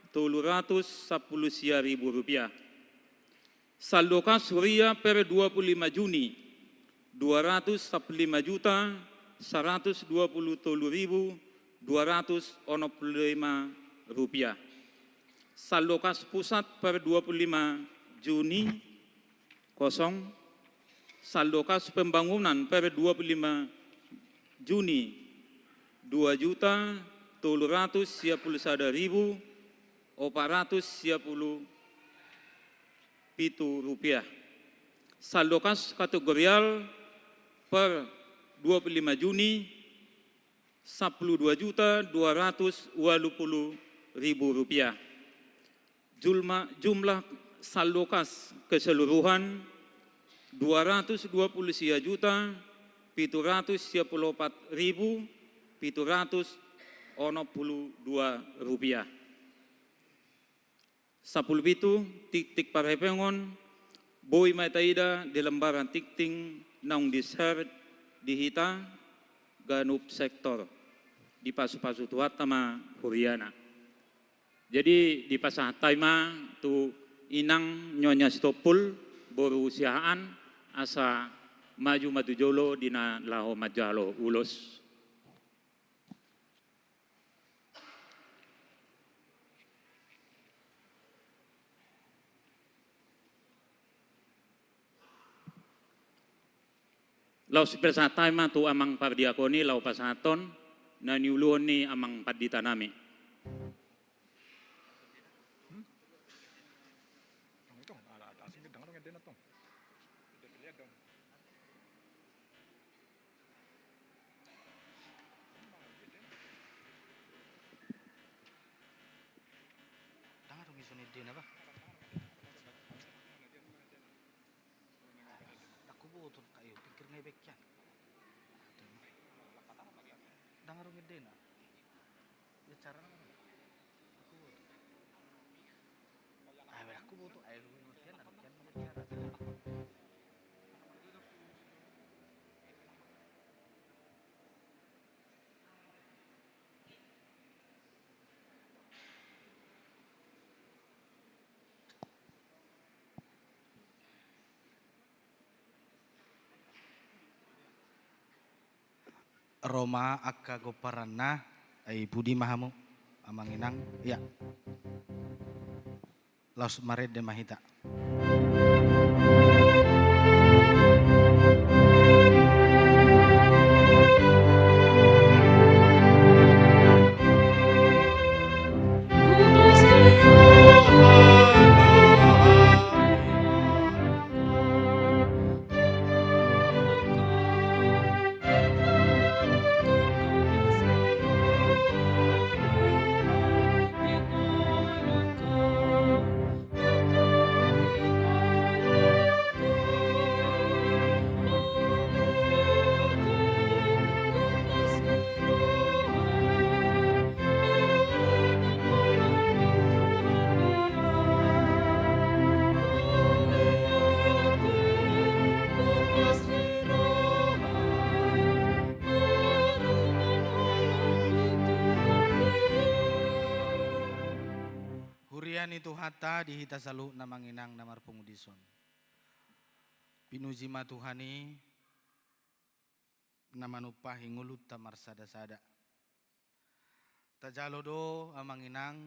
tolu ratus sampulu sia ribu rupiah. Saldo kas huria per dua puluh lima Juni dua ratus sampulu lima juta saratus dua puluh tolu ribu dua ratus onom puluh lima rupiah. Saldo kas pusat per dua puluh lima Juni kosong. Saldo kas pembangunan per dua puluh lima Juni dua juta tolu ratus sia pulu sada ribu opat ratus sia pulu pitu rupiah. Saldo kas kategorial per dua puluh lima Juni sampulu dua juta dua ratus ualu pulu ribu rupiah. Julma-, jumlah saldo kas keseluruhan dua ratus dua puluh sia juta pitu ratus sia pulu opat ribu pitu ratus onom pulu dua rupiah. Sampulu pitu, tingting parhepengon, boi ma taida di lembaran tingting naung di-share di hita ganup sektor. Dipasupasu Tuhanta ma huriana. Jadi, dipasahat hami ma tu inang Nyonya Sitompul, boru Siahaan, asa maju ma tu jolo di na laho manjalo ulos. Laos pasahat hami ma tu amang pardiakon i laho pasahathon na niuluhon ni amang pandita nami. Ndang adong ison endena, bah. Ndang huboto, kayo pikir ngai bekian. Ndang adong endena. Ia cara na. Ai, aku butuh air. Ro ma angka gomparanna, ai pudi ma hamu, amang inang, ya. Laos marende ma hita. Tuhanta di hita saluhutna, amang inang na marpungu dison. Pinuji ma Tuhan i na manumpahi ngolunta marsada-sada. Tajalo do, amang inang,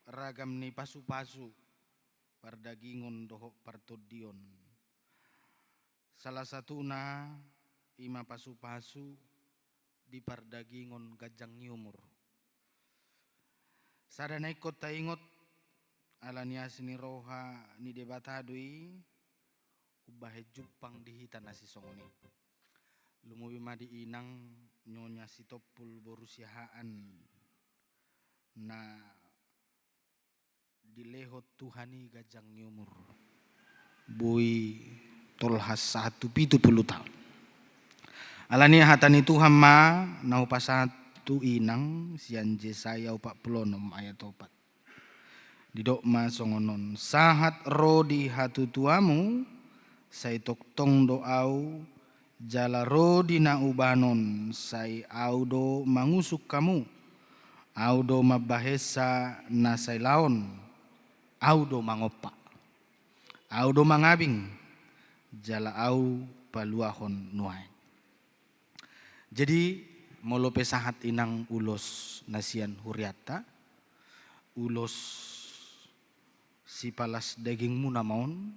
ragam ni pasu-pasu pardagingon dohot partondion. Salah satuna i ma pasu-pasu di pardagingon ganjang ni umur. Sada na ingkon taingot, ala ni asi ni roha ni Debata do i umbahen jumpang di hita na sisongon i. Lumobi ma di inang Nyonya Sitompul boru Siahaan na dilehon Tuhan i ganjang ni umur. Boi tolhas sahat tu pitu pulu taon. Ala ni i hata ni Tuhan ma na hupasahat tu inang sian Jesaya opat pulu onom ayat opat. Didok ma songon on: Sahat ro di hatutuamu, sai tongtong do Ahu, jala ro di na ubanon, sai Ahu do mangusung hamu. Ahu do mambahensa na sai laon, Ahu do mangompa, Ahu do mangabing, jala Ahu paluahon nuaeng. Jadi, molo pe sahat inang ulos na sian hurianta, ulos sipalas dagingmuna ma on,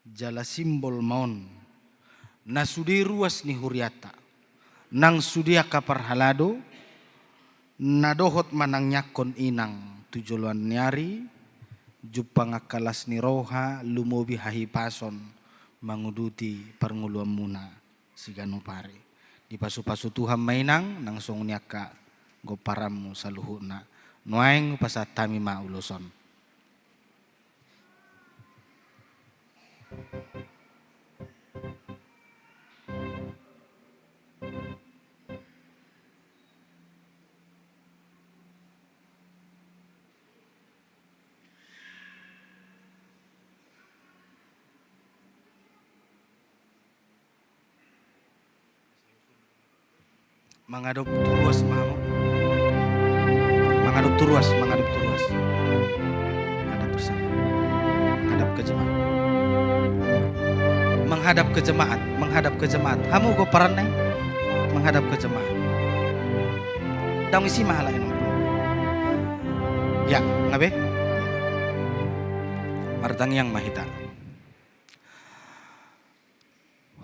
jala simbol ma on na sude ruas ni hurianta, nang sude angka parhalado na dohot manangiangkon inang tu joloan ni ari, jumpang angka las ni roha, lumobi hahipason manguduti parngoluanmuna siganup ari. Dipasu-pasu Tuhan ma inang, nang songon i angka gomparanmu saluhutna. Nuaeng hupasahat hami ma ulos on. Mangadop tu ruas ma hamu. Mangadop tu ruas, mangadop tu ruas. Menghadap ke sana. Menghadap ke jemaat. Menghadap ke jemaat, menghadap ke jemaat. Hamu gomparan na i, menghadap ke jemaat. Ndang isi ma halak i. Ya, nga be? Martangiang ma hita.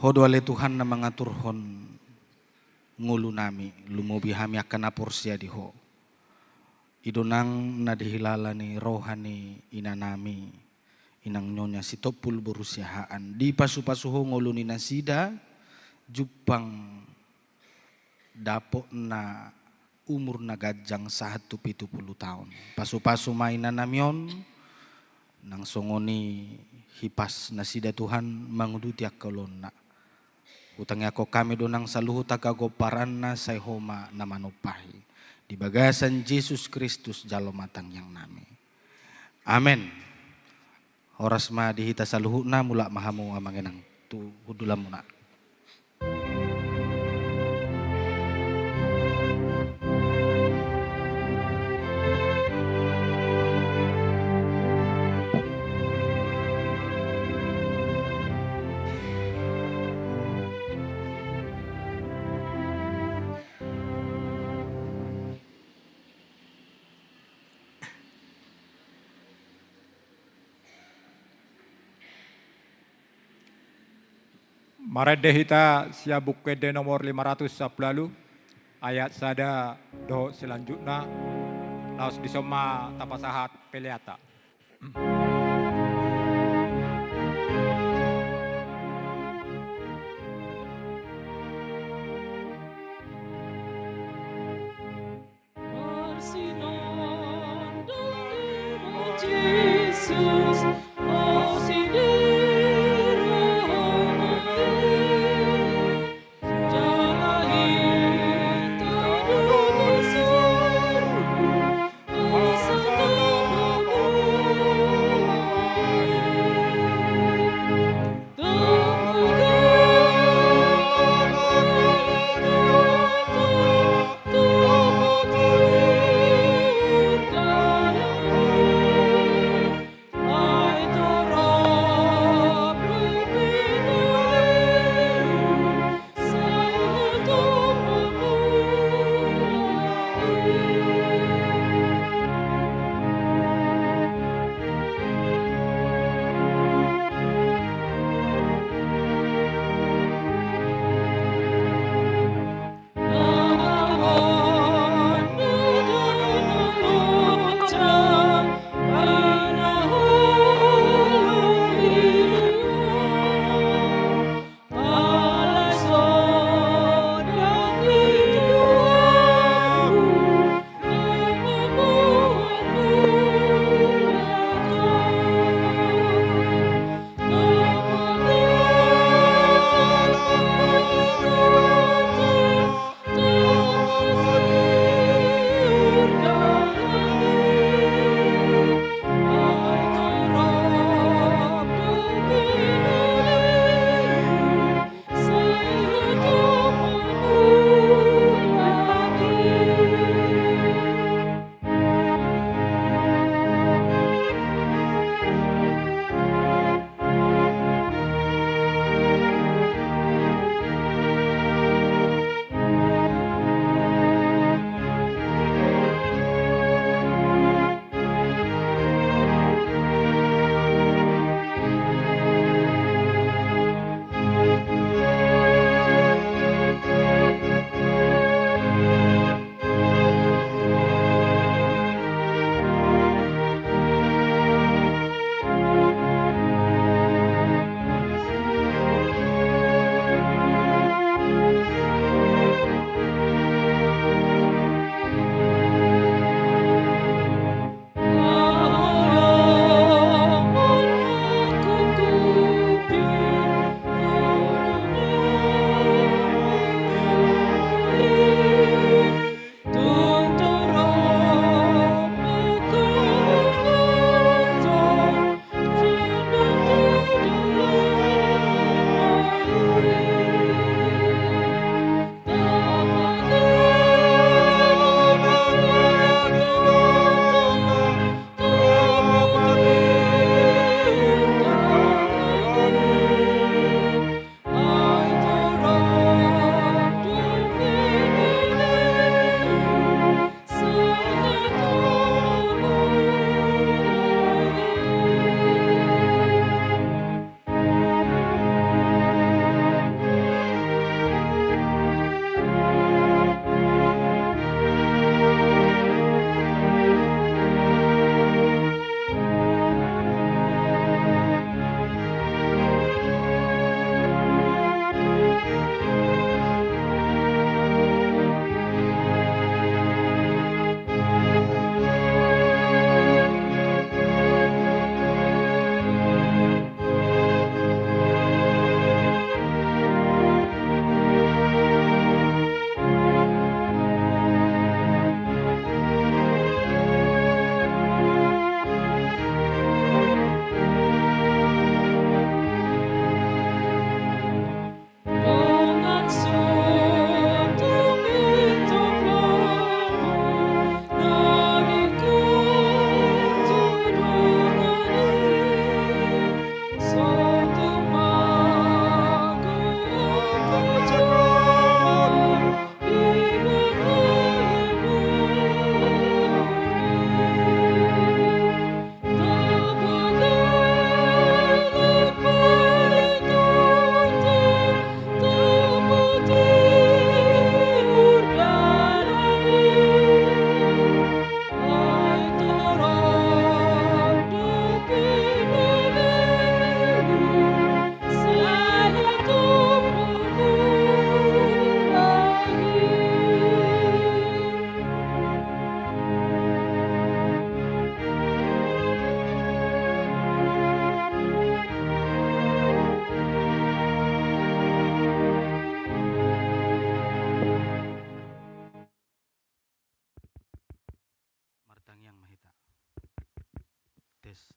Ho do ale Tuhan na mangaturhon ngolunami, lumobi hami angka na porsea di Ho. I do nang na dihilala ni roha ni inanami, inang Nyonya Sitompul boru Siahaan. Dipasu-pasu Ho ngolu ni nasida, jumpang dapotna umur na ganjang sahat tu pitu pulu taon. Pasu-pasu ma inanami on, nang songon i hipas nasida Tuhan manguduti angka ulaonna. Hutangiangkon hami do nang saluhut angka gomparanna, sai Ho ma na manumpahi. Di bagasan Jesus Kristus jalo ma tangiangnami. Amen. Horas ma di hita saluhutna, mulak ma hamu amang inang tu hundulanmuna. Marende hita sian Buku Ende nomor lima ratus sampulu ualu, ayat sada dohot selanjutna, laos dison ma tapasahat peleanta.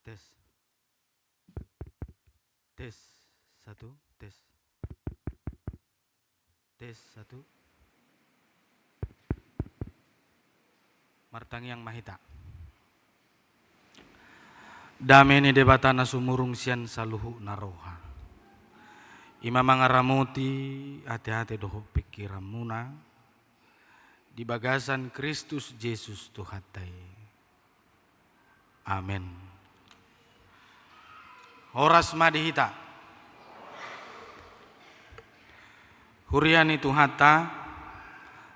Tes. Tes. Satu, tes. Tes, satu. Martangiang ma hita. Dame ni Debata na sumurung sian saluhutna roha, i ma mangaramoti ateate dohot pingkiranmuna di bagasan Kristus Jesus Tuhanta i. Amen. Horas ma di hita. Huria ni Tuhanta,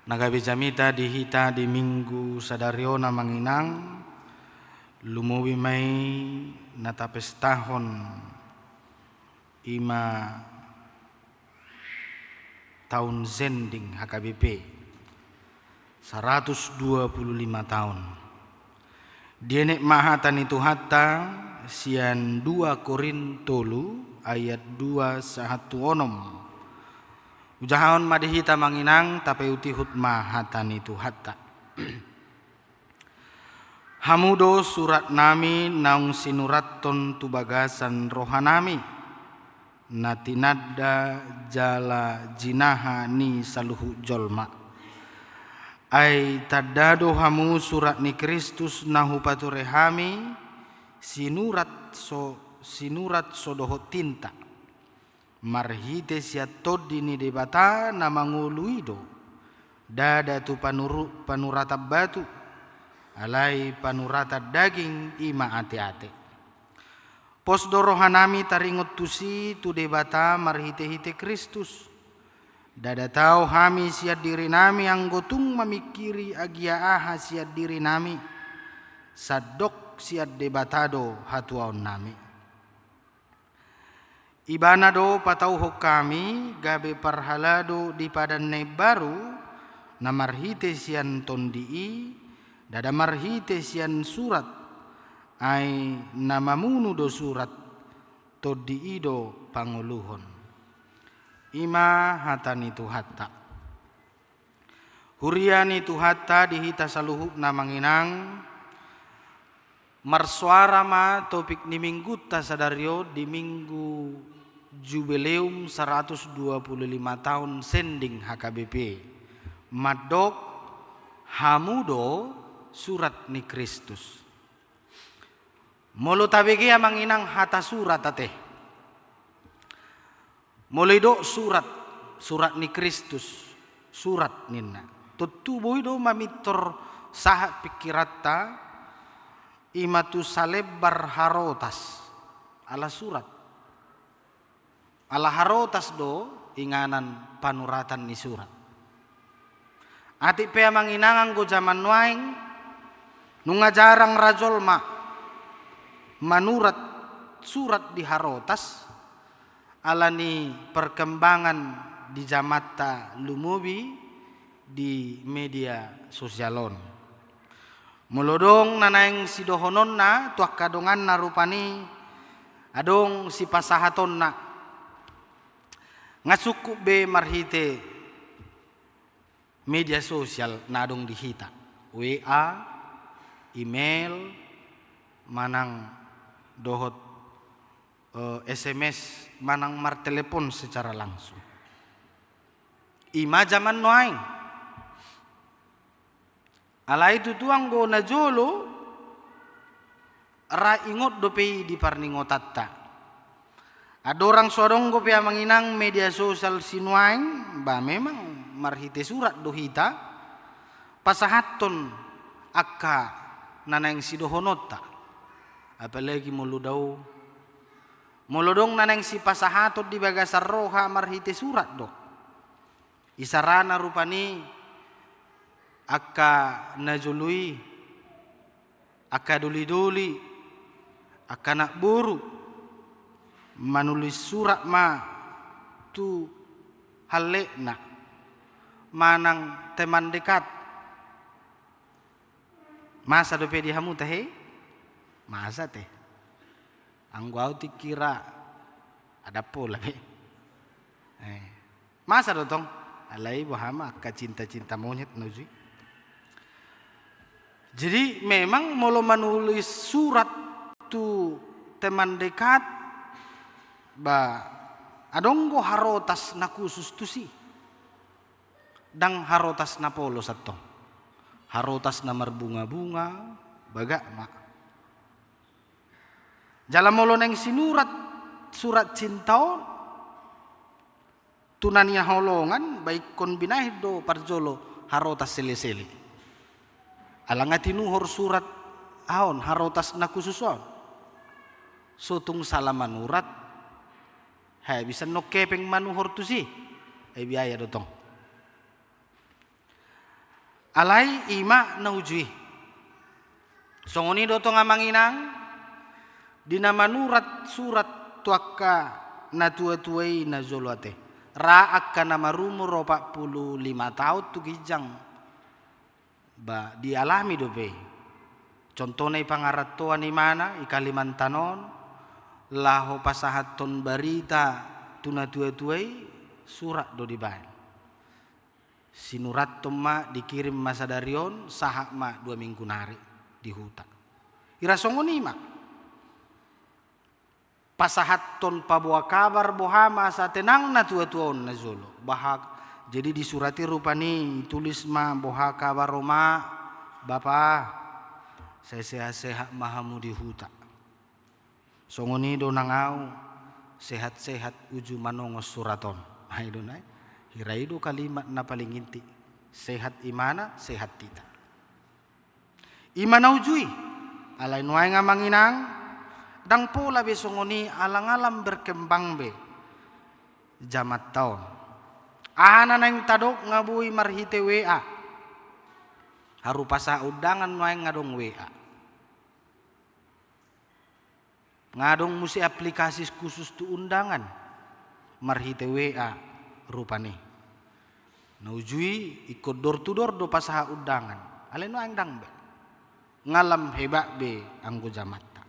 na gabe jamita di hita di Minggu sadari on, Amang Inang, lumobi ma i na tapestahon, i ma taon sending H K B P, saratus dua pulu lima taon. Dienet ma hata ni Tuhanta sian dua Korint tolu ayat dua sahat tu onom. Hujahahon ma di hita, Amang Inang, tapaihutihut ma hata ni Tuhanta. Hamu do suratnami naung sinurathon tu bagasan rohanami, na tinanda jala jinaha ni saluhut jolma. Ai tanda do hamu surat ni Kristus na hupature hami, sinurat so, sinurat so dohot tinta. Marhite sian Tondi ni Debata na mangolu i do, ndada tu panuru-, panuratan batu, alai panuratan daging, i ma ateate. Pos do rohanami taringot tusi tu Debata marhitehite Kristus. Ndada tao hami sian dirinami anggo tung mamingkiri agia aha sian dirinami, sandok sian Debata do hatuaonnami. Ibana do patauhon hami gabe parhalado di padan na imbaru, na marhite sian Tondi i, ndada marhite sian surat, ai na mamunu do surat, Tondi i do pangoluhon. I ma hata ni Tuhanta. Huria ni Tuhanta di hita saluhutna, Amang Inang, marsoara ma topik ni Minggunta sadari on di Minggu Jubileum saratus dua pulu lima taon sending H K B P, mandok hamu do surat ni Kristus. Molo tabege, Amang Inang, hata surat ate, molo didok surat, surat ni Kristus, surat ninna, tontu boi do mamintor sahat pingkiranta, i ma tu salembar harotas, ala surat. Ala harotas do inganan panuratan ni surat. Atik pe, Amang Inang, anggo jaman nuaeng, nunga jarang ra jolma manurat surat di harotas, ala ni perkembangan di jamanta, lumobi di media sosial on. Molo adong na naeng sidohononna tu angka donganna, rupani adong sipasahatonna, nga sungkun be marhite media sosial na adong di hita, W A, email, manang dohot, eh, S M S, manang martelepon secara langsung. I ma jaman nuaeng. Alai tutu anggo na jolo, ra ingot dope i di parningotanta. Andorang so adong dope, Amang Inang, media sosial sinuaeng, ba memang marhite surat do hita pasahathon angka na naeng sidohononta. Apalagi molo dao, molo adong na naeng sipasahaton di bagasan roha, marhite surat do. Isarana rupani angka na jolo i, angka dolidoli, angka anak boru, manulis surat ma tu hallekna manang teman dekat. Masa dope di hamu tahe? Masa te? Anggo au tingki ra, adong pola be. Eh. Masa do tong? Alai boha ma angka cinta-cinta monyet na uju i. Jadi memang molo manulis surat tu teman dekat, ba adong do harotas na khusus tusi. Ndang harotas na polos antong. Harotas na marbunga-bunga, bagak ma. Jala molo naeng sinurat surat cinta on tu na nihaholongan, ba ingkon binahen do parjolo harotas sele-sele. Ala nga tinuhor surat aha on, harotas na khusus on. So tung sala manurat, habis annon hepeng manuhor tusi. Ai biaya do tong. Alai i ma na uju i. Songon i do tong amang inang, di na manurat surat tu angka na tua-tua i na jolo ate. Ra angka na marumur opat pulu lima taon tu ginjang. Ba dialami dope. Contohna i pangarantoan imana i Kalimantan on, laho pasahathon barita tu na tua-tua i, surat do dibaen. Sinurathon ma, dikirim ma sadari on, sahat ma dua minggu nari di huta. Ira songon i ma. Pasahathon, paboa kabar boha ma asa tenang na tua-tua on na jolo. Bahak, jadi di surat i rupani tulis ma boha kabar, oma, bapa, sai sehat-sehat ma hamu di huta. Songon i do nang au, sehat-sehat uju manongos surat on. Ai do nai. Hira i do kalimat na paling inti. Sehat imana, sehat hita. I ma na uju i. Alai nuaeng amang inang, ndang pola be songon i, alang-alang berkembang be jamanta on. Aha na naeng tadok nga boi marhite W A. Haru pasahat undangan nuaeng adong W A. Nga adong muse aplikasi khusus tu undangan, marhite W A rupani. Na uju i ingkon door to door do pasahat undangan. Alai nuaeng ndang be. Nga lam hebat be anggo jamanta.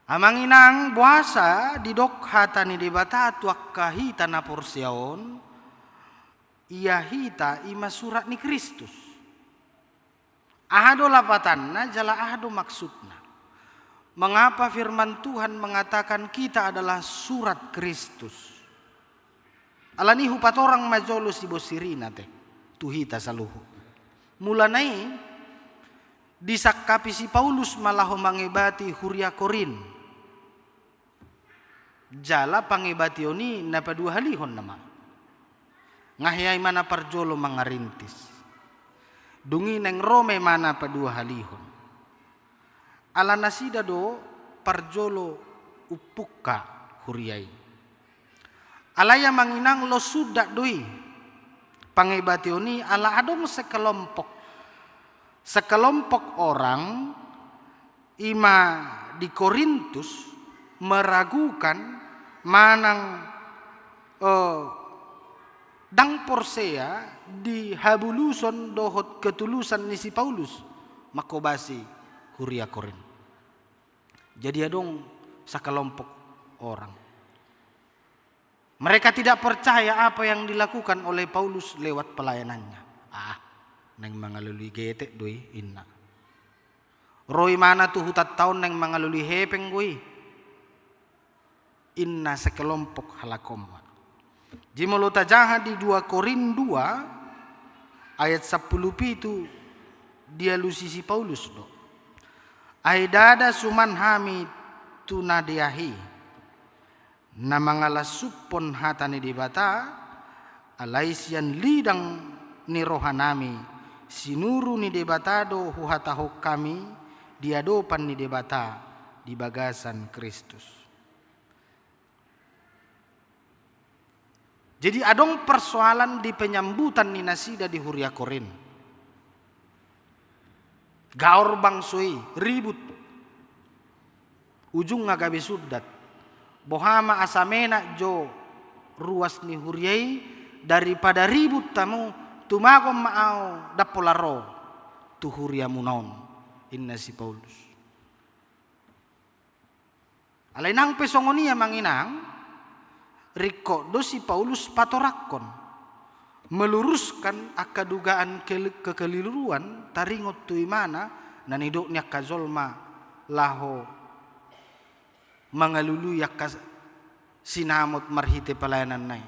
Amang inang, boasa didok hata ni Debata tu angka hita na porsea on, ia hita i ma surat ni Kristus. Aha do lapatanna jala aha do maksudna? Mengapa firman Tuhan mengatakan kita adalah surat Kristus? Alani hupatorang ma jolo sibonsirina te tu hita saluhut. Mulana i disangkapi si Paulus ma laho mangebati huria Korint. Jala pangebation i na paduahalihon nama. Nga hea imana parjolo mangarintis. Dung i naeng ro ma imana paduahalihon. Ala nasida do parjolo umpungka huria i. Alai amang inang, los sundat do i pangebation i, ala adong sekelompok, sekelompok orang i ma di Korintus meragukan manang, eh, ndang porsea di habuluson dohot ketulusan ni si Paulus manghobasi huria Korint. Jadi adong sekelompok orang. Mereka tidak percaya apa yang dilakukan oleh Paulus lewat pelayanannya. Ah, naeng mangalului getek do i, inna. Ro imana tu hutanta on naeng mangalului hepeng do i, inna sekelompok halak on ma. Jadi molo tajaha di dua Korint dua ayat sampulu pitu, dialusi si Paulus do. Ai ndada suman hami tu na deah i, na mangalasuphon hata ni Debata, alai sian lidang ni rohanami, sinuru ni Debata do huhatahon hami di adopan ni Debata di bagasan Kristus. Jadi adong persoalan di penyambutan ni nasida di huria Korint. Gaor bangso i, ribut. Ujungna gabe sundat. Boha ma asa menak jo ruas ni huria i, daripada ribut hamu, tumagon ma au, ndang pola ro tu huriamuna on, inna si Paulus. Alai nang pe songon i amang inang, ringkot do si Paulus patorangkon, meluruskan angka dugaan ke-, kekeliruan taringot tu imana na nidok ni angka jolma laho mangalului angka sinamot marhite pelayananna i,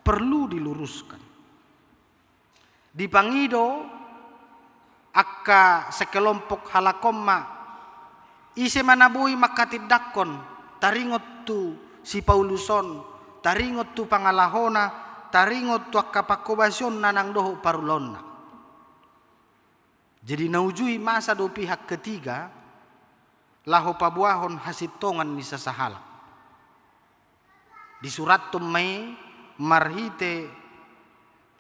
perlu diluruskan. Dipangido angka sekelompok halak on ma, ise ma na boi manghatindanghon, taringot tu si Paulus on, taringot tu pangalahona, taringot tu angka panghobasion na naeng dohot parulaonna. Jadi na uju i masa do pihak ketiga laho paboahon hasintongan ni sasahalak. Disurathon ma i marhite,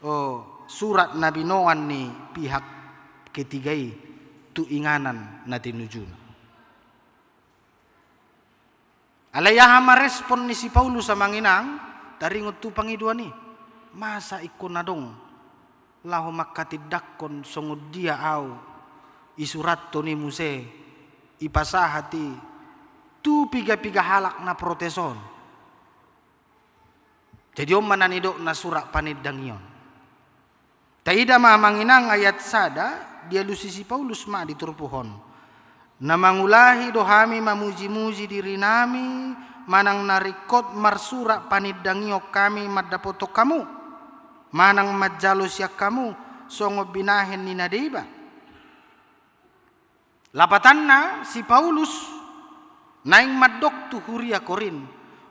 o, surat na binoan ni pihak ketiga i tu inganan na tinujuna. Alai aha ma respon ni si Paulus, amang inang, taringot tu pangidoan i? Masa ingkon adong laho manghatindanghon songon dia au isurathon i muse, ipasahat i tu piga-piga halak na protes on? Jadi on ma na nidokna surat panindangion. Taida ma, amang inang, ayat sada, dialusi si Paulus ma di turpuk on: Na mangulahi do hami mamuji-muji dirinami, manang na ringkot marsurat panindangion hami mandapothon hamu, manang manjalo sian hamu, songon binahen ni na deba? Lapatanna, si Paulus naeng mandok tu huria Korint: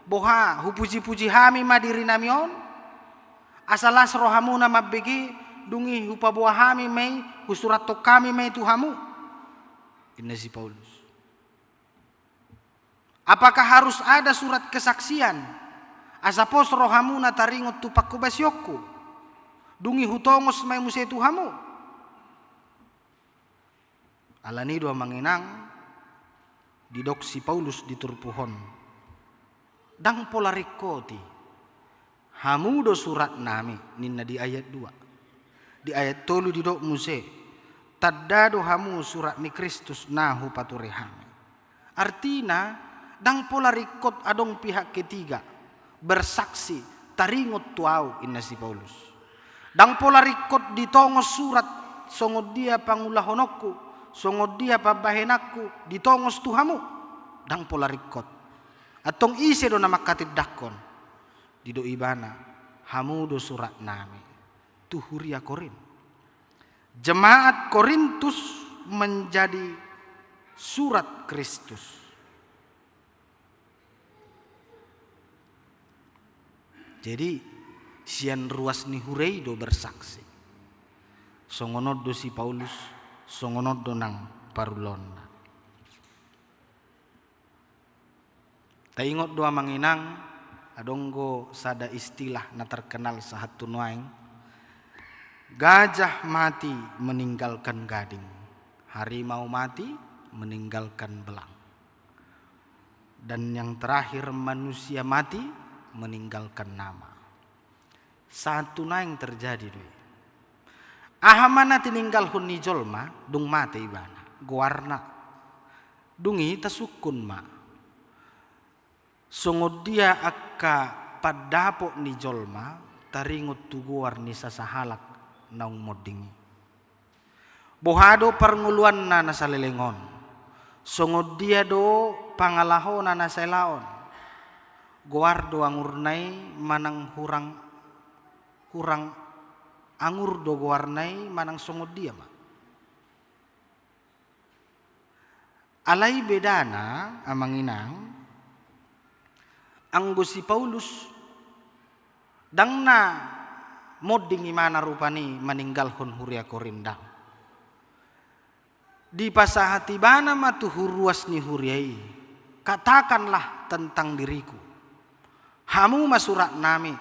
Boha, hupuji-puji hami ma dirinami on, asa las rohamuna mambege, dung i hupaboa hami ma i, husurathon hami ma i tu hamu? Inna si Paulus. Apakah harus ada surat kesaksian, asa pos rohamuna taringot tu panghobasionku, dung i hutongos ma i muse tu hamu? Alani do, amang inang, didok si Paulus di turpuk on: Ndang pola ringkot i. Hamu do suratnami, ninna di ayat dua. Di ayat tolu didok muse: Tanda do hamu surat ni Kristus na hupature hami. Artina, ndang pola ringkot adong pihak ketiga bersaksi taringot tu au, inna si Paulus. Ndang pola ringkot ditongos surat songon dia pangulahononku, songon dia pambahenanku, ditongos tu hamu. Ndang pola ringkot. Antong ise do na manghatindanghon? Didok ibana: Hamu do suratnami tu huria Korint. Jemaat Korintus menjadi surat Kristus. Jadi, sian ruas ni huria i do bersaksi. Songon on do si Paulus, songon on do nang parulaonna. Taingot do, amang inang, adong do sada istilah na terkenal sahat tu nuaeng: Gajah mati meninggalkan gading, harimau mati meninggalkan belang, dan yang terakhir manusia mati meninggalkan nama. Sahat tu nuaeng terjadi do i. Aha ma na tininggalhon ni jolma dung mate ibana? Goarna. Dung i tasungkun ma songon dia angka pandapot ni jolma taringot tu goar ni sasahalak naung monding i. Boha do parngoluanna na saleleng on? Songon dia do pangalahona na saela on? Goar do angurna i manang hurang, hurang angur do goarna i manang songon dia ma? Alai bedana, amang inang, anggo si Paulus, ndang na monding ibana rupani maninggalhon huria Korint, ndang. Dipasahat ibana ma tu ruas ni huria i: Katakanlah tentang diriku. Hamu ma suratnami,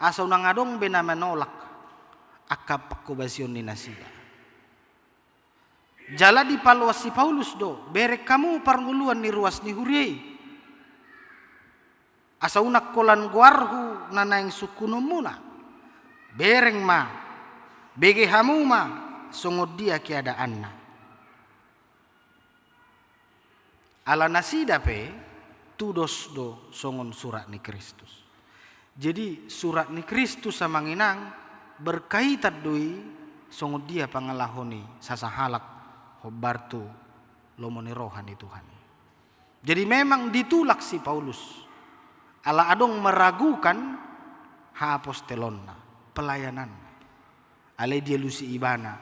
asa unang adong be na manolak angka panghobasion ni nasida. Jala dipaloas si Paulus do: Bereng hamu parngoluan ni ruas ni huria i, asa unang holan goarhu na naeng sungkunonmuna. Bereng ma, bege hamu ma songon dia keadaanna. Ala nasida pe tudos do songon surat ni Kristus. Jadi, surat ni Kristus, amang inang, berkaitan do i songon dia pangalaho ni sasahalak hombar tu lomo ni roha ni Tuhan i. Jadi memang ditulak si Paulus, ala adong meragukan haapostolonna, pelayananna. Alai dialusi ibana,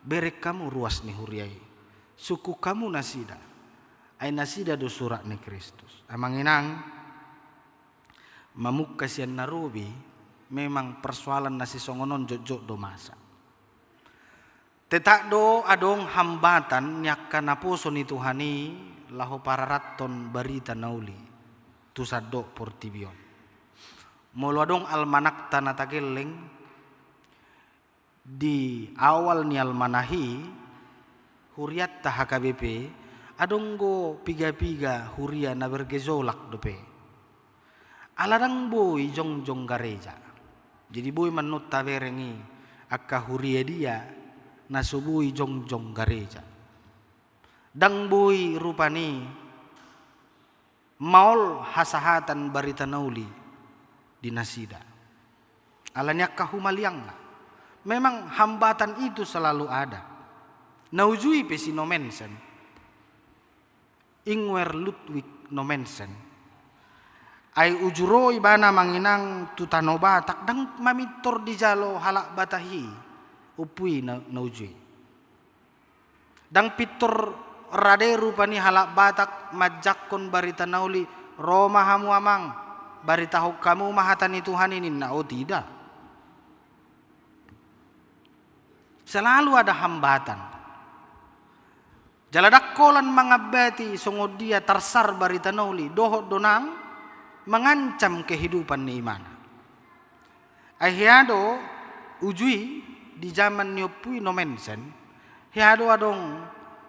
bereng hamu ruas ni huria i, sungkun hamu nasida, ai nasida do surat ni Kristus. Amang inang, mamungka sian na robi, memang persoalan na sisongon on jotjot do masa. Tetap do adong hambatan ni angka naposo ni Tuhan i laho pararathon barita na uli tu sandok portibi on. Molo adong almanakta na tagelleng, di awal ni almanak i, hurianta H K B P, adong do piga-piga huria na bergejolak dope. Ala ndang boi jongjong gareja. Jadi boi ma annon tabereng i angka huria dia na so boi jongjong gareja. Ndang boi rupani maol hasahatan barita na uli di nasida. Ala ni angka humaliangna. Memang hambatan itu selalu ada. Na uju i pe si Nommensen. Ingwer Ludwig Nommensen. Ai uju ro ibana amang inang tu tano Batak, ndang mamintor dijalo halak Batak i. Ompu i na, na uju i. Ndang pintor rade rupani halak Batak manjangkon barita na uli, ro ma hamu amang, baritahon hamu ma hata ni Tuhan i ninna, o tidak. Selalu ada hambatan. Jala ndang holan mangambati songon dia tarsar barita na uli, dohot do nang mangancam kehidupan ni imana. Ai hea do uju i di jaman ni ompu i Nommensen, hea do adong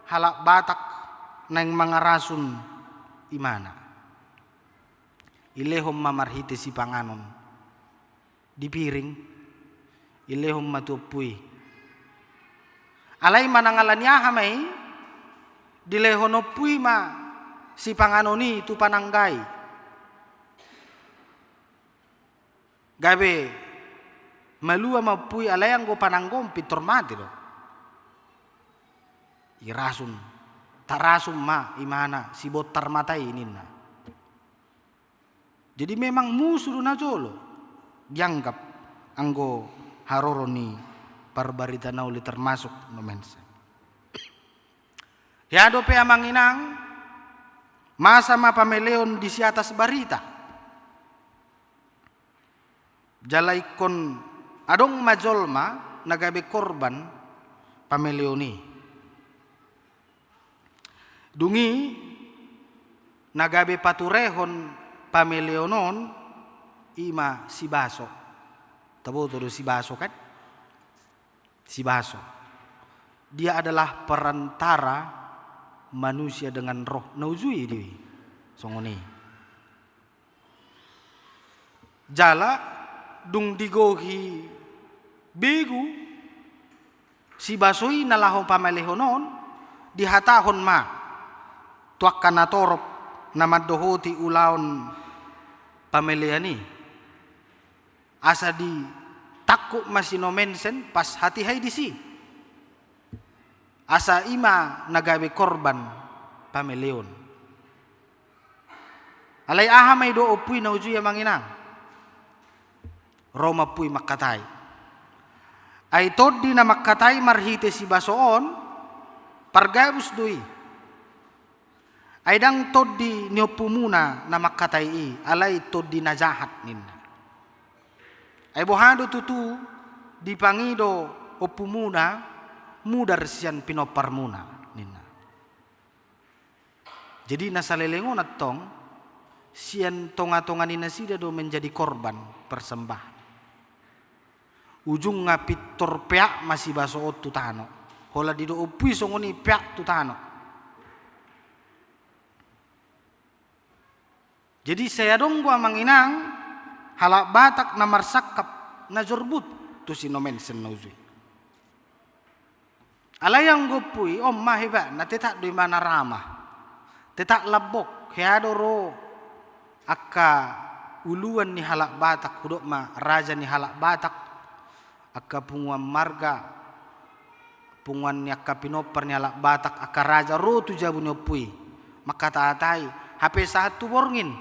halak Batak naeng mangarasun imana. Ilehon ma marhite sipanganon di piring, ilehon ma tu ompu i. Alai manang ala ni aha ma i, dilehon ompu i ma sipanganon i tu panangga i. Gabe malua ma ompu i, alai anggo panangga on pintor mate do. Irasun, tarasun ma imana, sibontar mata i ninna. Jadi memang musu do na jolo dianggap anggo haroro ni parbarita na uli termasuk Nommensen. Hea dope amang inang, masa ma pameleon di siatas barita. Jala ingkon adong ma jolma na gabe korban pameleon i. Dung i na gabe paturehon pameleon on i ma sibaso. Taboto do sibaso kan? Sibaso. Dia adalah perantara manusia dengan roh. Na uju i do i songon i. Jala dung digohi begu sibaso i na laho pamelehon on, dihatahon ma tu angka natorop na mandohoti ulaon pamelean i. Asa ditangkup ma si Nommensen pas hatiha i disi. Asa i ma na gabe korban pameleon. Alai aha ma i do ompu i na uju i amang inang? Ro ma ompu i mangkatai. Ai tondi na mangkatai marhite sibaso on, pargabus do i. Ai ndang tondi ni ompumuna na mangkatai i, alai tondi na jahat ninna. Ai boha do tutu dipangido ompumuna mudar sian pinomparmuna ninna. Jadi na saleleng on antong sian tongatonga ni nasida do menjadi korban persembahan. Ujungna pintor peak ma sibaso on tu tano. Holan didok ompu i songon i, peak tu tano. Jadi sai adong do amang inang halak Batak na marsangkap na jorbut tu si Nommensen na uju i. Alai anggo ompu i on ma hebatna, tetap do imana ramah, tetap lambok. Hea do ro angka uluan ni halak Batak, hudok ma raja ni halak Batak, angka punguan marga, punguan ni angka pinompar ni halak Batak, angka raja ro tu jabu ni ompu i. mangkataatai, hape sahat tu borngin.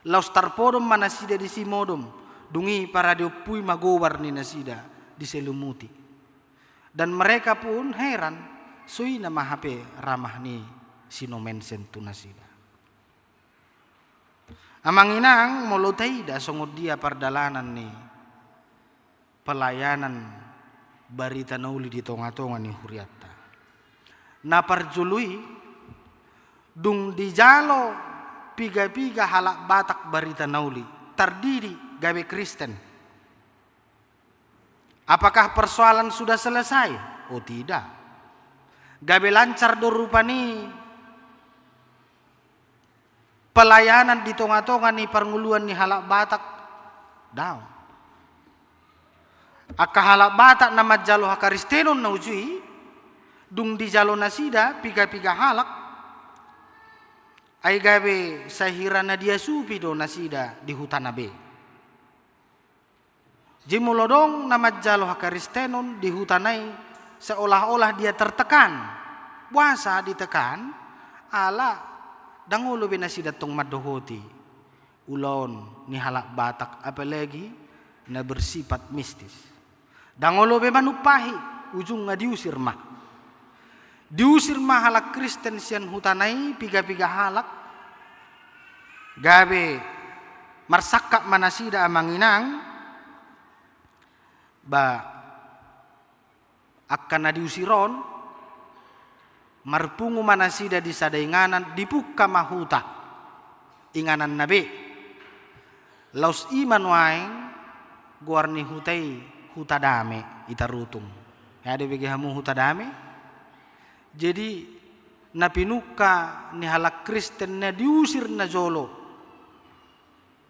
Laos tarpodom ma nasida disi modom, dung i parade ompui ma gobar ni nasida diselumuti. Dan mereka pun heran, songon i ma hape ramah ni si Nommensen tu nasida. Amang inang, molo taida songon dia pardalanan ni pelayanan barita na uli di tonga-tonga ni hurianta. Na parjolo i, dung dijalo piga-piga halak Batak barita na uli, tardidi gabe Kristen. Apakah persoalan sudah selesai? Oh, tidak. Gabe lancar do rupani pelayanan di tonga-tonga ni parngoluan ni halak Batak? Daong. Angka halak Batak na manjalo hakaristenon na uju i, dung dijalo nasida piga-piga halak, ai gabe sahira na diasupi do nasida di hutana be. Jadi molo adong na manjalo hakaristenon di hutana i, seolah-olah dia tertekan. Boasa ditekan? Ala ndang olo be nasida tong mandohoti ulaon ni halak Batak, apalagi na bersifat mistis. Ndang olo be manumpahi, ujungna diusir ma. Diusir ma halak Kristen sian hutana i, piga-piga halak. Gabe marsangkap ma nasida, amang inang. Ba, angka na diusir on, marpungu ma nasida di sada inganan, dipungka ma huta ingananna be. Laos i ma nuaeng goar ni huta i Huta Dame, i Tarutung. Ea, dibege hamu Huta Dame? Jadi, na pinungka ni halak Kristen na diusir najolo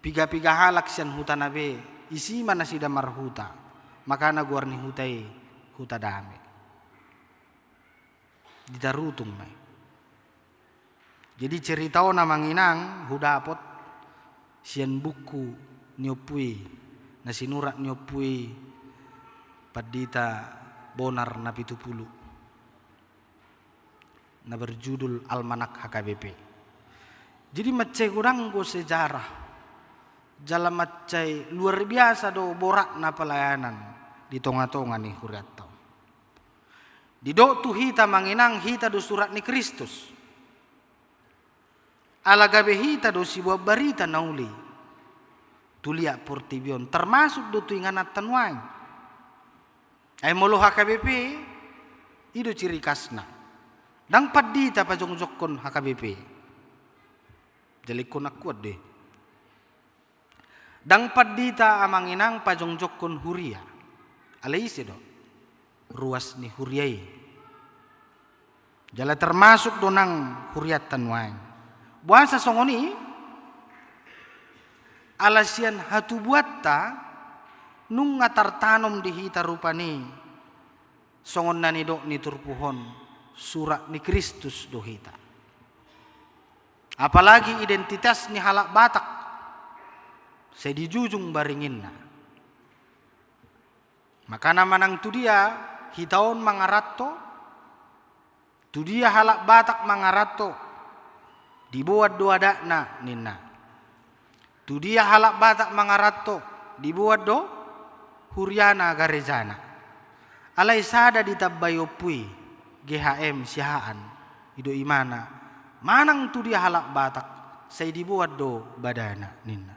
piga-piga halak sian hutana be, disi ma nasida marhuta. Makana goar ni huta i Huta Dame. Di Tarutung ma i. Jadi cerita on, amang inang, hudapot sian buku ni ompu i, na sinurat ni ompu i Pandita Bonar Napitupulu, na berjudul Almanak H K B P. Jadi mansai godang do sejarah, jala mansai luar biasa do boratna pelayanan di tonga-tonga ni hurianta on. Didok tu hita, amang inang, hita do surat ni Kristus. Ala gabe hita do siboan barita na uli tu liat portibi on, termasuk do tu ingananta nuaeng. Ai molo H K B P, i do ciri khasna. Ndang pandita pajongjongkon H K B P. Jala ingkon akuan do i. Ndang pandita, amang inang, pajongjongkon huria. Alai ise do ruas ni huria i? Jala termasuk do nang hurianta nuaeng. Boasa songon i? Ala sian hatubuanta nunga tartanom di hita rupani, songon na nidok ni turpuk on, surat ni Kristus do hita. Apalagi identitas ni halak Batak, sai dijujung baringinna. Makana manang tu dia hita on mangaranto, tu dia halak Batak mangaranto, diboan do adatna, ninna. Tu dia halak Batak mangaranto, diboan do huriana, garejana. Alai sada ditambai ompu i, G H M Siahaan, i do imana, manang tu dia halak Batak, sai diboan do badana, ninna.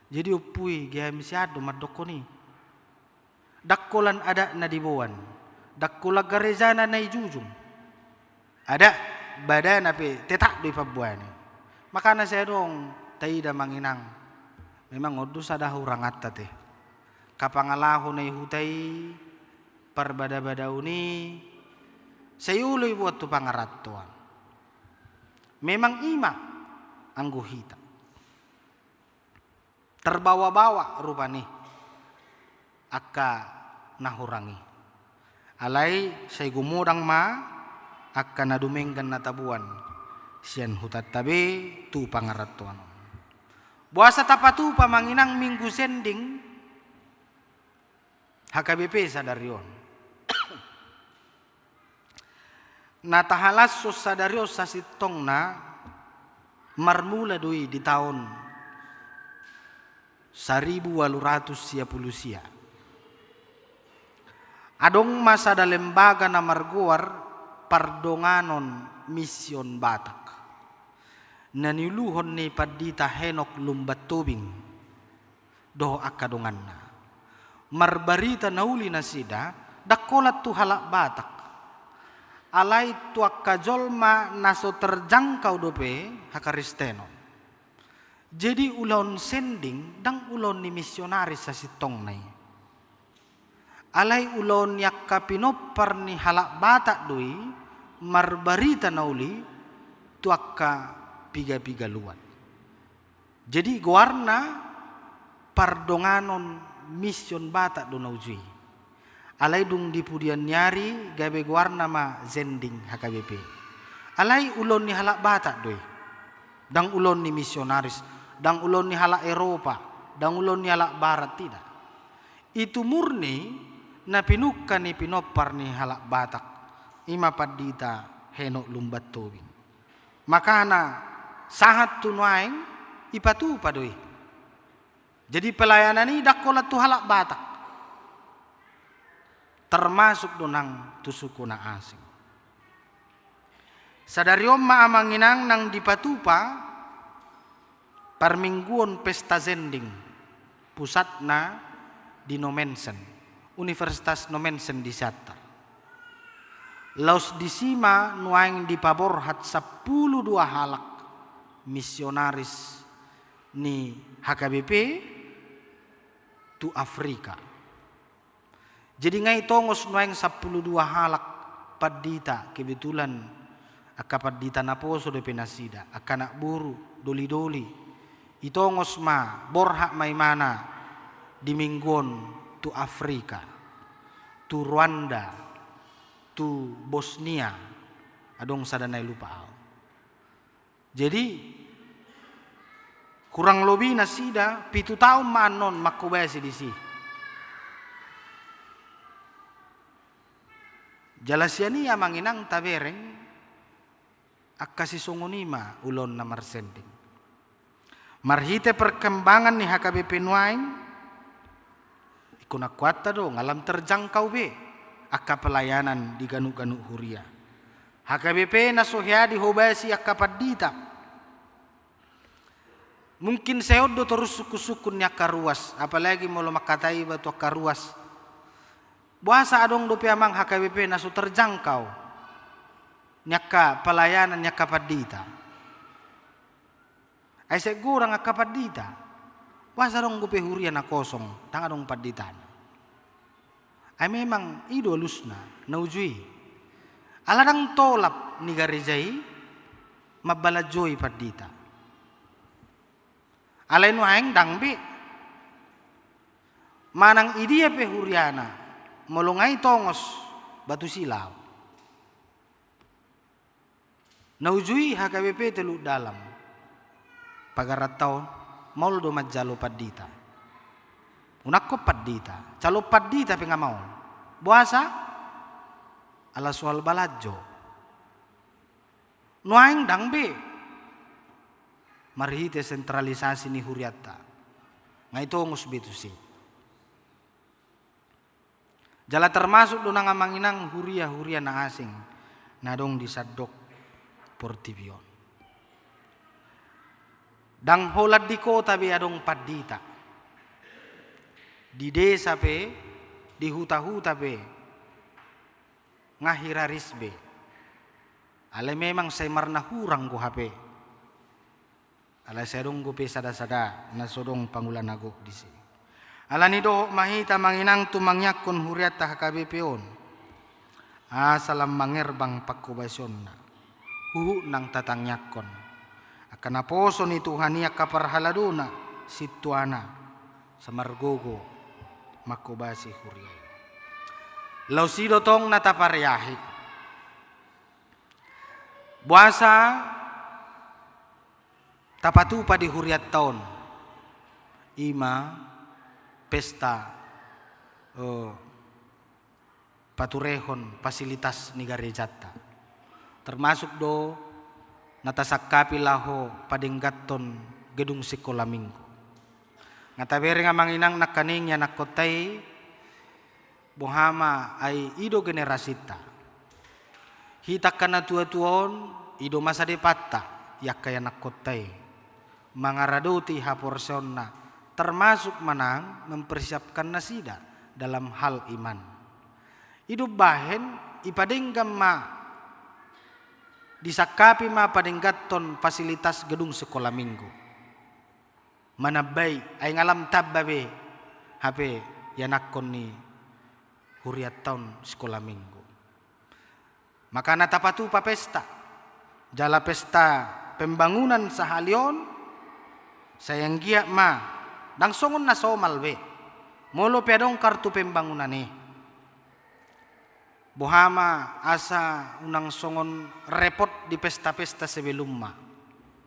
Jadi ompu i, G H M Siahaan do mandokkon i. Ndang holan adatna diboan, ndang holan garejana na dijujung. Adat badana pe tetap do dipamboan i. Makana sai adong taida, amang inang, memang on do sada hahuranganta te. Angka pangalaho na di huta i, parbada-badaon i, sai olo diboan tu pangarantoan. Memang i ma anggo hita. Terbawa-bawa rupani angka na hurang i. Alai sai gumodang ma angka na dumenggan na taboan sian hutanta be tu pangarantoan on. Boasa tapatupa, amang inang, minggu sending H K B P sadari on? Na tahalashon sadari on sasintongna, marmula do i di taon saribu ualu ratus sia pulu sia. Adong ma sada lembaga na margoar Pardonganon Mission Batak, na niuluhon ni Pandita Henok Lumban Tobing dohot angka donganna. Marbarita na uli nasida, ndang holan tu halak Batak. Alai tu angka jolma na so terjangkau dope hakristenon. Jadi ulaon sending, ndang ulaon ni misionaris sasintongna i. Alai ulaon ni angka pinompar ni halak Batak do i, marbarita na uli tu angka piga-piga luat. Jadi goarna Pardonganon Mission Batak do na uju i. Alai dung di pudian ni ari gabe goarna ma Sending H K B P. Alai ulaon ni halak Batak do i. Ndang ulaon ni misionaris, ndang ulaon ni halak Eropa, ndang ulaon ni halak Barat, tidak. Itu murni na pinungka ni pinompar ni halak Batak, i ma Pandita Henok Lumban Tobing. Makana sahat tu nuaeng dipatupa do i. Jadi pelayanan i ndang holan tu halak Batak, termasuk do nang tu suku na asing. Sadari on ma amang inang nang dipatupa parmingguon pesta sending, pusatna di Nommensen, Universitas Nommensen di Siantar. Laos disi ma nuaeng dipaborhat sampulu dua halak misionaris ni H K B P tu Afrika. Jadi nga i tongos nuaeng sampulu dua halak pandita, kebetulan angka pandita naposo dope nasida, angka anak boru, doli-doli. I tongos ma, borhat ma imana di minggu on tu Afrika, tu Rwanda, tu Bosnia, adong sada na i lupa au. Jadi kurang lobi nasida pitu taon ma annon manghobasi disi. Jala sian i amang inang tabereng angka sisongon i ma ulaon na marsending. Marhite perkembangan ni H K B P nuaeng, ingkon akuanta do nga lam terjangkau be angka pelayanan di ganup-ganup huria. H K B P na so hea dihobasi angka pandita. Mungkin sai on do torus sungkun-sungkun ni angka ruas, apalagi molo mangkatai iba tu angka ruas. Boasa adong dope amang H K B P na so terjangkau ni angka pelayanan ni angka pandita? Ai sai godang angka pandita. Boasa adong dope huria na kosong, ndang adong panditana? Ai memang i do alusna, na uju i. Ala ndang tolap ni gareja i mambalanjoi pandita. Alai nuaeng ndang be. Manang idia pe huriana, molo nga i tongos, batu silau. Na uju i H K B P Teluk Dalam, pagaranta on, maol do manjalo pandita. Unang ho pandita, calon pandita pe nga maol. Boasa? Ala soal balanjo. Nuaeng ndang be. Marhite sentralisasi ni hurianta, nga i tongos be tusi. Jala termasuk do nang amang inang huria-huria na asing na adong di sandok portibi on. Ndang holan di kota be adong pandita. Di desa pe, di huta-huta pe, nga hiraris be. Alai memang sai marnahurang go hape. Alai sai adong dope sada-sada na so adong pangula na gok disi. Alani dohot ma hita amang inang tu mangiangkon hurianta H K B P on, asa lam mangerbang panghobasionna. Huhut nang tatangiangkon angka naposo ni Tuhan i, angka parhaladona, sintuana, sai margogo manghobasi huria i. Laos i do tong na tapariahi. Boasa tapatupa di hurianta on, i ma pesta, eh, paturehon fasilitas ni garejanta. termasuk do na tasangkapi laho padengganhon gedung sikola minggu. Nga tabereng amang inang nangkaning ianakkonta i, boha ma ai i do generasinta. Hita angka natuatua on, i do masa depanta i angka ianakkonta i. Mangaradoti haporseaonna, termasuk manang mempersiapkan nasida dalam hal iman. I do umbahen, ipadenggan ma, disangkapi ma padengganhon fasilitas gedung sikola minggu. Manambai, ai nga lam tamba be, hape ianakhon ni hurianta on sikola minggu. Makana tapatupa pesta, jala pesta pembangunan sahali on, sai anggiat ma, ndang songon na somal be, molo pe adong kartu pembangunan i. Boha ma asa unang songon repot di pesta-pesta sebelumna.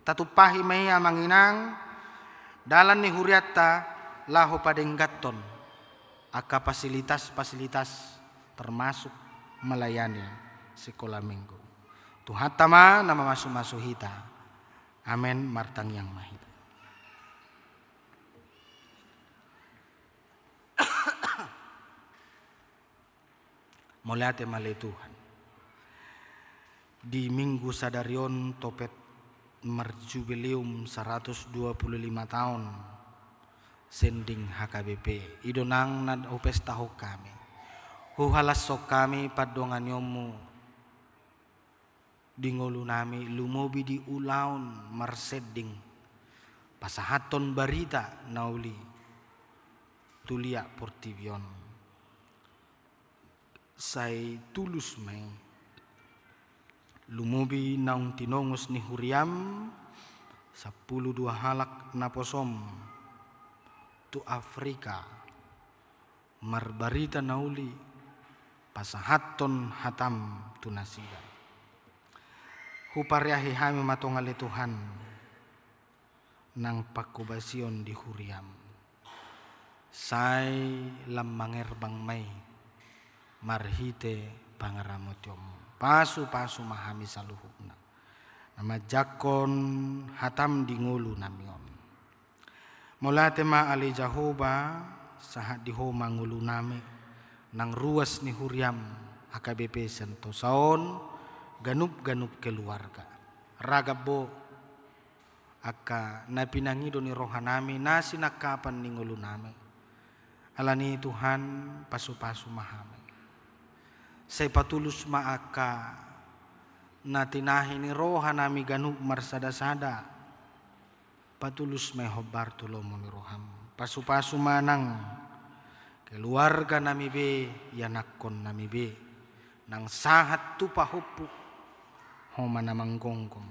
Tatumpahi ma i amang inang, dalan ni hurianta laho padengganhon angka fasilitas-fasilitas termasuk melayani sikola minggu. Tuhanta ma na mamasu-masu hita. Amen, martangiang ma hita. Mauliate ma ale Tuhan. Di minggu sadari on topet marjubileum saratus dua pulu lima taon sending H K B P. I do nang na hupestahon hami. Huhalashon hami pandonganionmu di ngolunami lumobi di ulaon marsending pasahathon barita na uli tu liat portibi on. Sai tulus ma i. Lumobi naung tinongos ni huriam sampulu dua halak naposom tu Afrika marbarita na uli pasahathon hatam tu nasida. Hupariahi hami ma tong ale Tuhan nang pangkobasion di huriam. Sai lam mangerbang ma i marhite pangaramotionmu. Pasu-pasu ma hami saluhutna na manjangkon hatam di ngolunami on. Mauliate ma ale Jahowa, sahat di Ho ma ngolunami, nang ruas ni huriam H K B P Sentosa on, ganup-ganup keluarga. Ragam do angka na pinangido ni rohanami, na sinangkapan ni ngolunami. Alani i Tuhan, pasu-pasu ma hami. Sai patulus ma angka na tinahi ni rohanami ganup marsada-sada. Patulus ma i hombar tu lomo ni roham. Pasu-pasu ma nang keluarganami be, ianakhonnami be, nang sahat tu pahompu, Ho ma na manggomgom.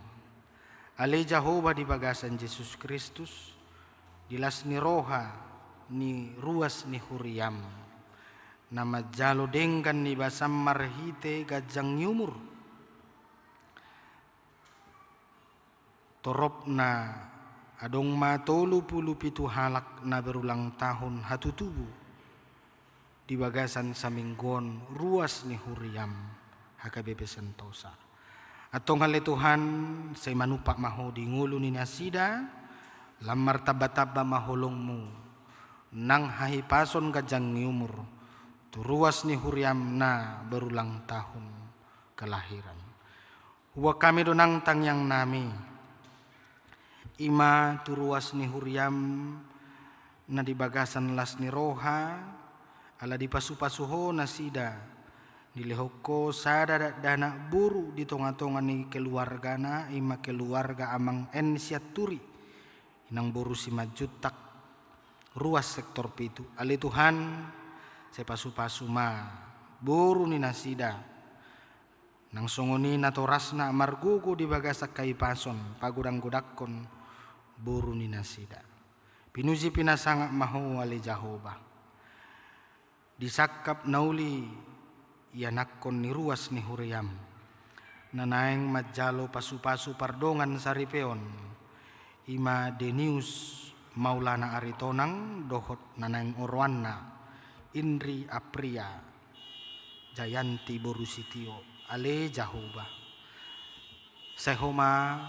Ale Jahowa di bagasan Jesus Kristus, di las ni roha ni ruas ni huriam, na manjalo denggan ni basam marhite ganjang ni umur. Toropna adong ma tolu pulu pitu halak na berulang tahun hatutubu di bagasan saminggu on ruas ni huriam H K B P Sentosa. Antong ale Tuhan, sai manumpak ma Ho di ngolu ni nasida, lam martamba-tamba ma holongmu, nang hahipason ganjang ni umur, tu ruas ni huriam na berulang tahun kelahiran. Huboan hami do nang tangiangnami. I ma tu ruas ni huriam na di bagasan las ni roha, ala dipasu-pasu Ho nasida. Dilehon Ho sada dakdanak boru di tonga-tonga ni keluargana, i ma keluarga Amang N Sianturi. Inang boru Simanjuntak, ruas sektor pitu. Ale Tuhan, sai pasu-pasu ma boru ni nasida. Nang songon i natorasna margogo di bagasan hahipason, pagodang-godangkon boru ni nasida. Pinuji pinasangap ma Ho ale Jahowa. Disangkap na uli ianakhon ni ruas ni huriam, na naeng manjalo pasu-pasu pardongan saripeon, i ma Denius Maulana Aritonang dohot na naeng oroanna, Indri Apria Jayanti boru Sitio, ale Jahowa. Sai ho ma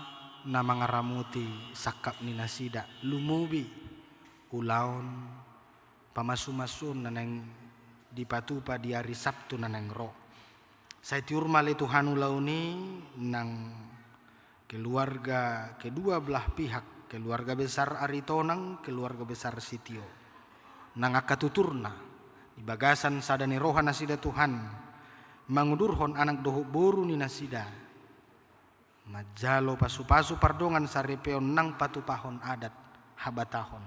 na mangaramoti sangkap ni nasida, lumobi ulaon pamasumasuon na naeng dipatupa di ari Sabtu na naeng ro. Sai tiur ma ale Tuhan ulaon i nang keluarga kedua belah pihak, keluarga besar Aritonang, keluarga besar Sitio. Nang angka tuturna, di bagasan sada ni roha nasida Tuhan, mangudurhon anak dohot boru ni nasida, manjalo pasupasu pardongan saripeon nang patupahon adat habatahon.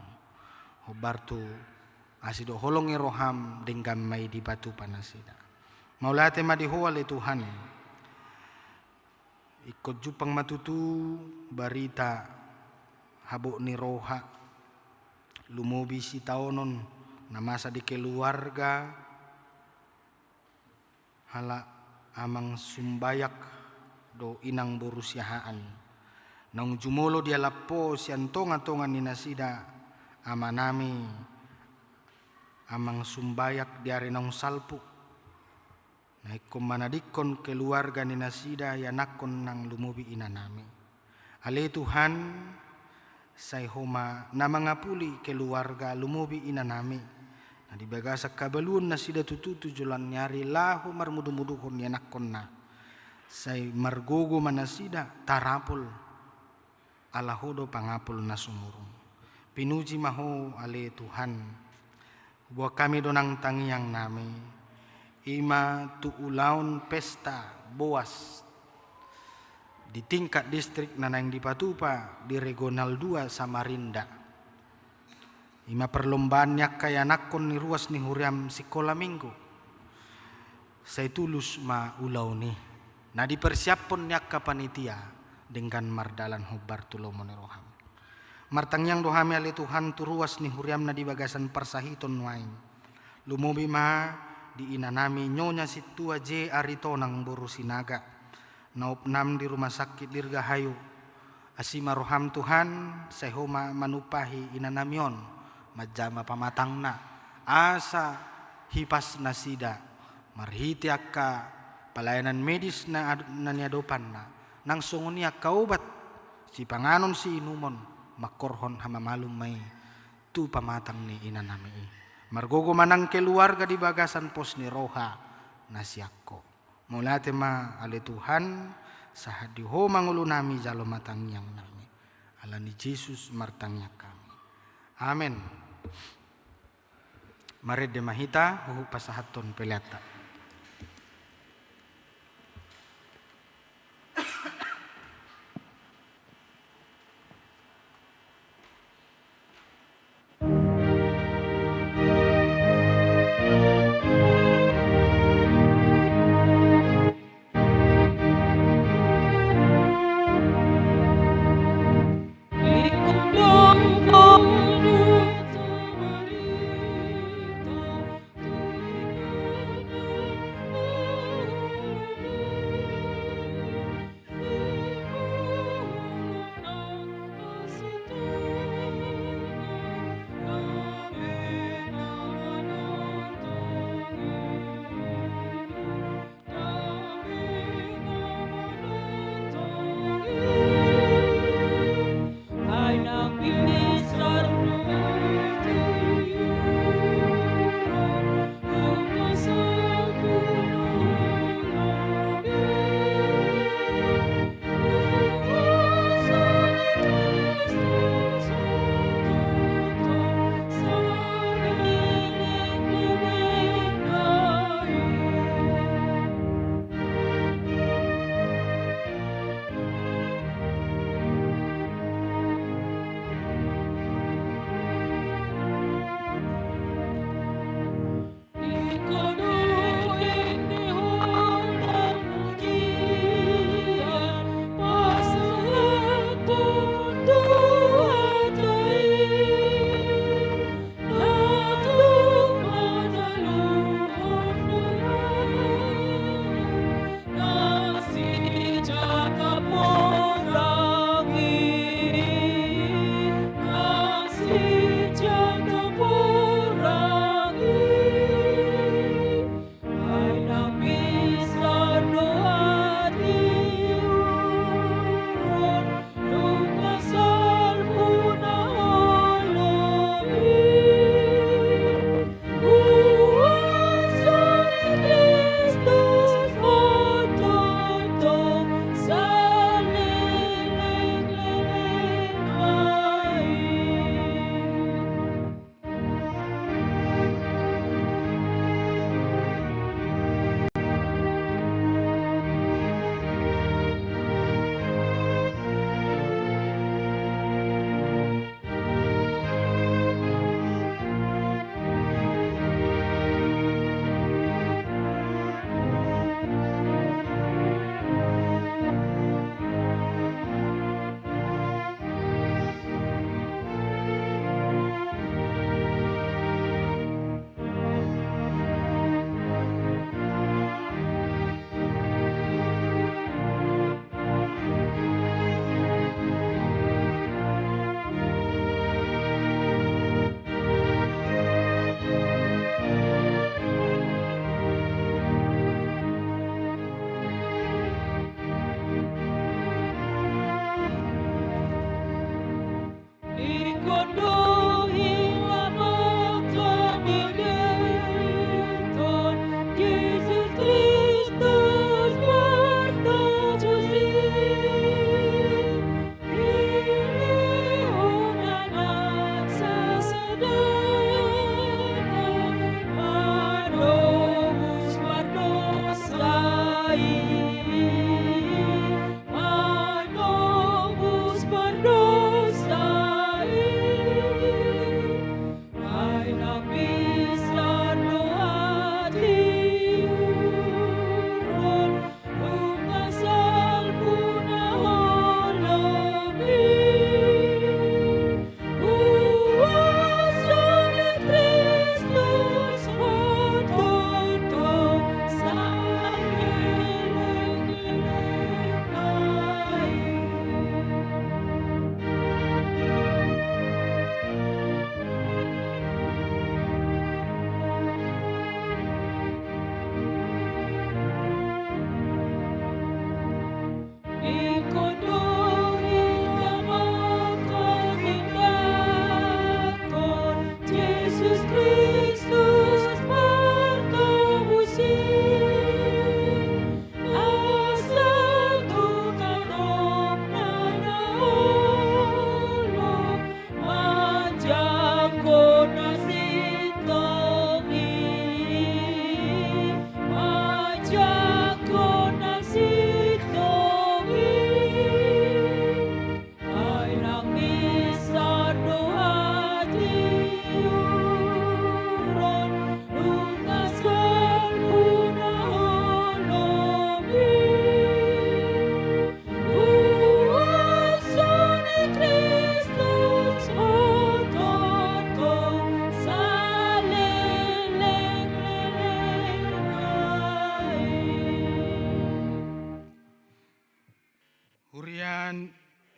Hombar tu asi dohot holong ni roham denggan ma i dipatupa nasida. Mauliate ma di ho ale Tuhan. Ingkon jumpang ma tutu barita habot ni roha, lumobi sitaonon na masa di keluarga, halak amang Sumbayak dohot inang boru Siahaan. Naung jumolo dialap ho sian tongatonga ni nasida amanami amang Sumbayak di ari naung salpu. Na ingkon manadingkon keluarga ni nasida ianakkon nang lumobi inanami. Ale Tuhan, sai ho ma na mangapuli keluarga lumobi inanami. Na di bagasan habaluon nasida tutu tu joloan ni ari laho marmudumuduhon ianakkonna. Sai margogo ma nasida tarapul. Ala ho do pangapul na sumurung. Pinuji ma ho ale Tuhan. Huboan hami do nang tangiangnami. I ma tu ulaon pesta boas di tingkat distrik na naeng dipatupa di regional dua Samarinda. I ma perlombaan ni angka ianakkon ni ruas ni huriam sikola minggu. Sai tulus ma ulaon i na dipersiaphon ni angka panitia denggan mardalan hombar tu lomo ni roham. Martangiang do hami ale Tuhan tu ruas ni huriam na di bagasan parsahiton nuaeng. Lumobi ma di inanami Nyonya Sintua J Aritonang boru Sinaga. Na opnam di rumah sakit Dirgahayu. Asi ma roham Tuhan, sai ho ma manumpahi inanami on, manjama pamatangna, asa hipas nasida, marhite angka palayanan medis na ad-, na niadopanna, nang songon i angka obat, sipanganon siinumon, mangkorhon hamamalum ma i, tu pamatang ni inanami i. Margogo ma nang keluarga di bagasan pos ni roha, na sian ho. Mauliate ma ale Tuhan, sahat di ho ma ngolunami jalo ma tangiangnami. Ala ni Jesus martangiang hami. Amen. Marende ma hita, huhut pasahathon peleanta.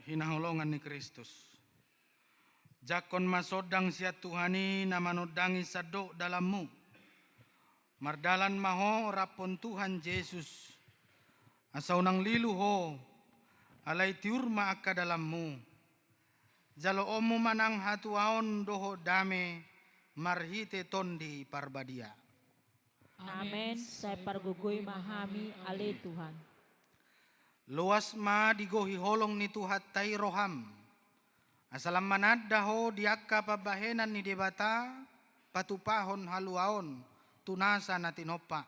Hinaholongan ni Kristus. Jangkon ma sondang sian Tuhan i na manondangi sandok dalanmu. Mardalan ma ho raphon Tuhan Jesus. Asa unang lilu ho, alai tiur ma angka dalanmu. Jaloonmu ma nang hatuaon dohot dame marhite Tondi Parbadia. Amen. Sai pargogoi ma hami, ale Tuhan. Loas ma digohi holong ni Tuhanta i roham. Asa lam mananda ho di angka pambahenan ni Debata, patupahon haluaon tu nasa na tinompa.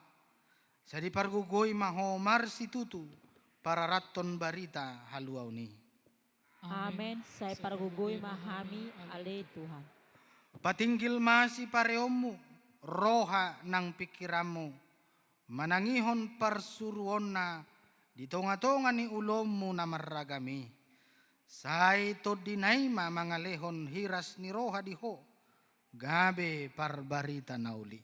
Sai dipargogoi ma ho marsitutu pararathon barita haluaon i. Amen. Sai pargogoi ma hami, ale Tuhan. Patinggil ma sipareonmu, roha nang pingkiranmu, manangihon parsuruonna di tongatonga ni ulaonmu na marragam i. Sai tondina i ma mangalehon hiras ni roha di ho, gabe parbarita na uli.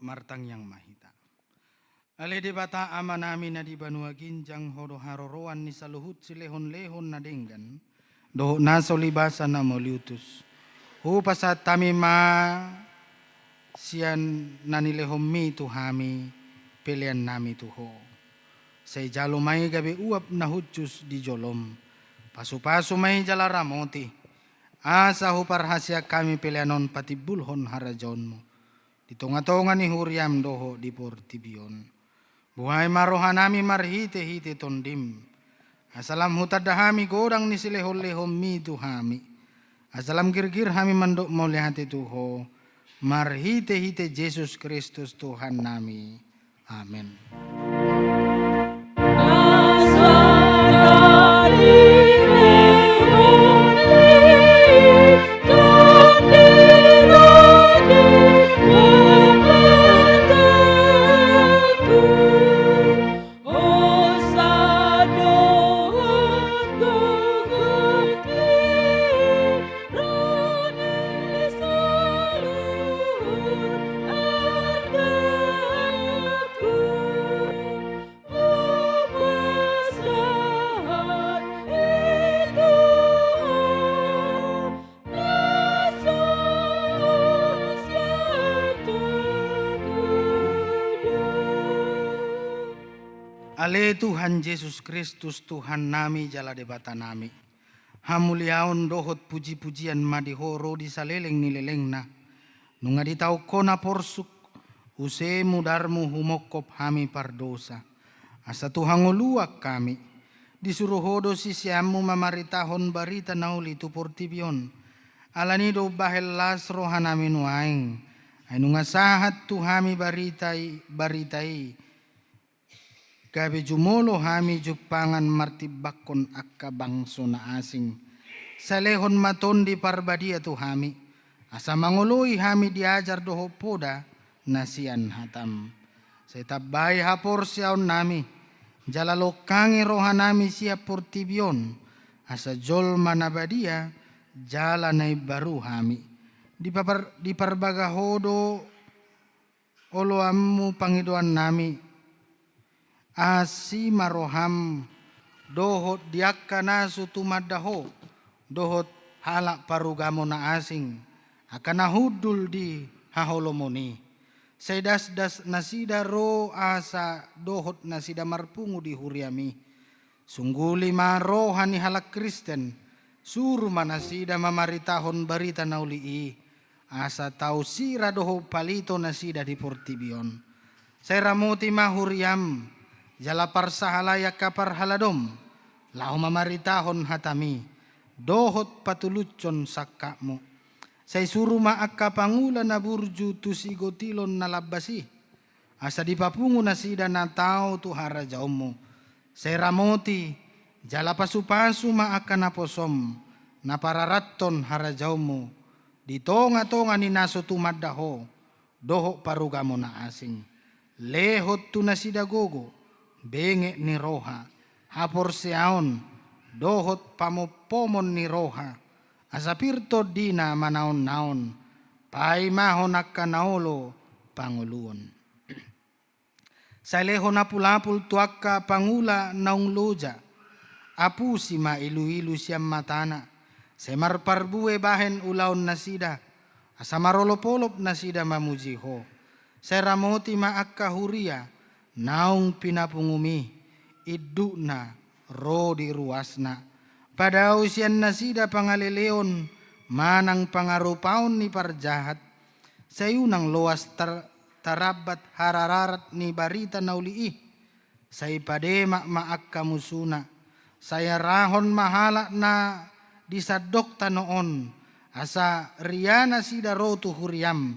Martangiang ma hita. Ale Debata Amanami na di banua ginjang, Ho do haroroan ni saluhut silehonlehon na denggan dohot na so libasa na mauliutus. Hupasahat hami ma sian na nilehonMi tu hami peleannami tu Ho. Sai jalo ma i gabe uap na hushus di joloM. Pasupasu ma i jala ramoti, asa huparhaseang hami pelean on patimbulhon harajaonMu di tongatonga ni huriaM dohot di portibi on. Buhai ma rohanami marhitehite TondiM, asa lam hutanda hami godang ni silehonlehonMi tu hami, asa lam girgir hami mandok mauliate tu Ho, marhitehite Jesus Kristus Tuhannami. Amen. Ale Tuhan Jesus Kristus, Tuhan nami jala Debata nami, hamuliaon dohot puji-pujian ma di Ho ro di saleleng ni lelengna. Nunga ditaon Ho na porsuk, use mudarmu humongkop hami pardosa. Asa tu hangoluan hami, disuru Ho do siseanmu mamaritahon barita na uli tu portibi on. Alani do umbahen las rohanami nuaeng, ai nunga sahat tu hami barita i, barita i, gabe jumolo hami jumpangan martimbangkon angka bangso na asing. Sai lehon ma Tondi Parbadia tu hami, asa mangoloi hami di ajar dohot poda na sian hatam. Sai tambai haporseaonnami, jala longkangi rohanami sian portibi on, asa jolma na badia jala na imbaru hami. Dipapar-, diparbaga Ho do oloanmu pangidoannami, asi ma roham dohot di angka na so tumanda Ho, dohot halak parugamo na asing, angka na hundul di haholomon i. Sai dasdas nasida ro asa dohot nasida marpungu di huriami. Sungguli ma roha ni halak Kristen, suru ma nasida mamaritahon barita na uli i, asa tau sira dohot palito nasida di portibi on. Sai ramoti ma huriam, jala parsahalai angka parhaladom, laho mamaritahon hatami, dohot patulushon sangkapmu. Sai suru ma angka pangula na burju tu sigotilon na lambas i, asa dipapungu nasida na tau tu harajaonmu. Sai ramoti, jala pasupasu ma angka naposom, na pararathon harajaonmu, di tonga-tonga ni na so tumanda Ho, dohot parugamo na asing. Lehon tu nasida gogo, benget ni roha, haporseaon, dohot pamompomon ni roha, asa pir tondina manaon-naon, paimahon angka na olo pangoluon. Sai lehon apul-apul tu angka pangula naung loja, apusi ma ilu-ilu sian matana, sai marparbue bahen ulaon nasida, asa marolop-olop nasida mamuji Ho. Sai ramoti ma angka huria naung pinapungumi, indukna ro di ruasna. Padao sian nasida pangaleleon manang pangarupaon ni parjahat. Sai unang loas tar-, tarambat harararat ni barita na uli i. Sai pademak ma angka musuna. Sai arahon ma halak na di sandok tano on, asa ria nasida ro tu huriam,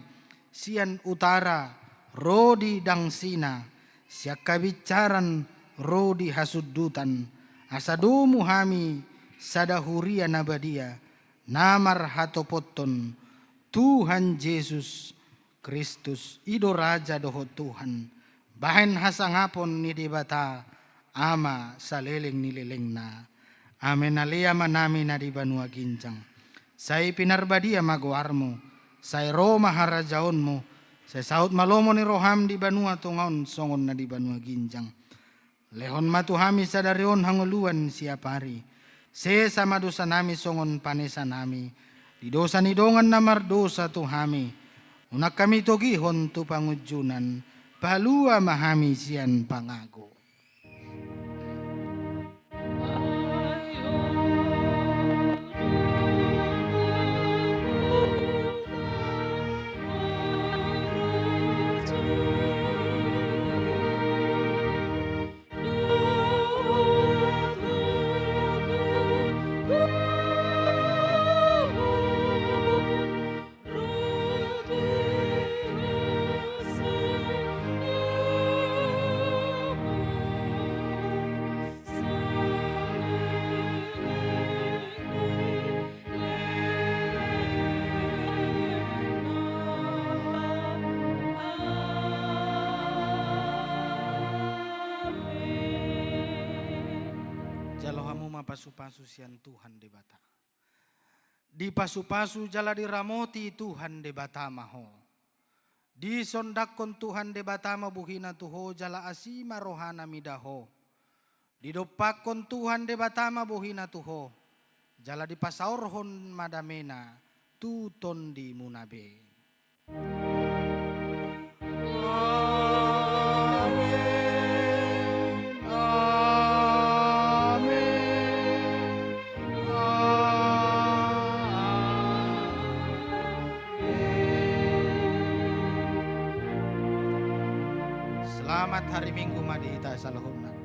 sian utara ro di dangsina, sian habinsaran ro di hasundutan, asa domu hami sada huria na badia, na marhatopothon Tuhan Jesus Kristus, i do Raja dohot Tuhan, bahen hasangapon ni Debata Ama saleleng ni lelengna. Amen. Ale Amanami na di banua ginjang, sai pinarbadia ma goarmu, sai ro ma harajaonmu, sai saut ma lomo ni roham di banua tonga on songon na di banua ginjang. Lehon ma tu hami sadari on hangoluan siapari. Sesa ma dosanami songon panesanami di dosa ni dongan na mardosa tu hami. Unang hami togihon tu pangunjunan, palua ma hami sian pangago. Jalo hamu ma pasupasu sian Tuhan Debata. Dipasupasu jala diramoti Tuhan Debata ma ho. Disondangkon Tuhan Debata ma bohina tu ho jala asi ma rohana mida ho. Didompakkon Tuhan Debata ma bohina tu ho, jala dipasaorhon ma damena tu tondimuna be. Amen. Selamat hari Minggu ma di hita saluhutna.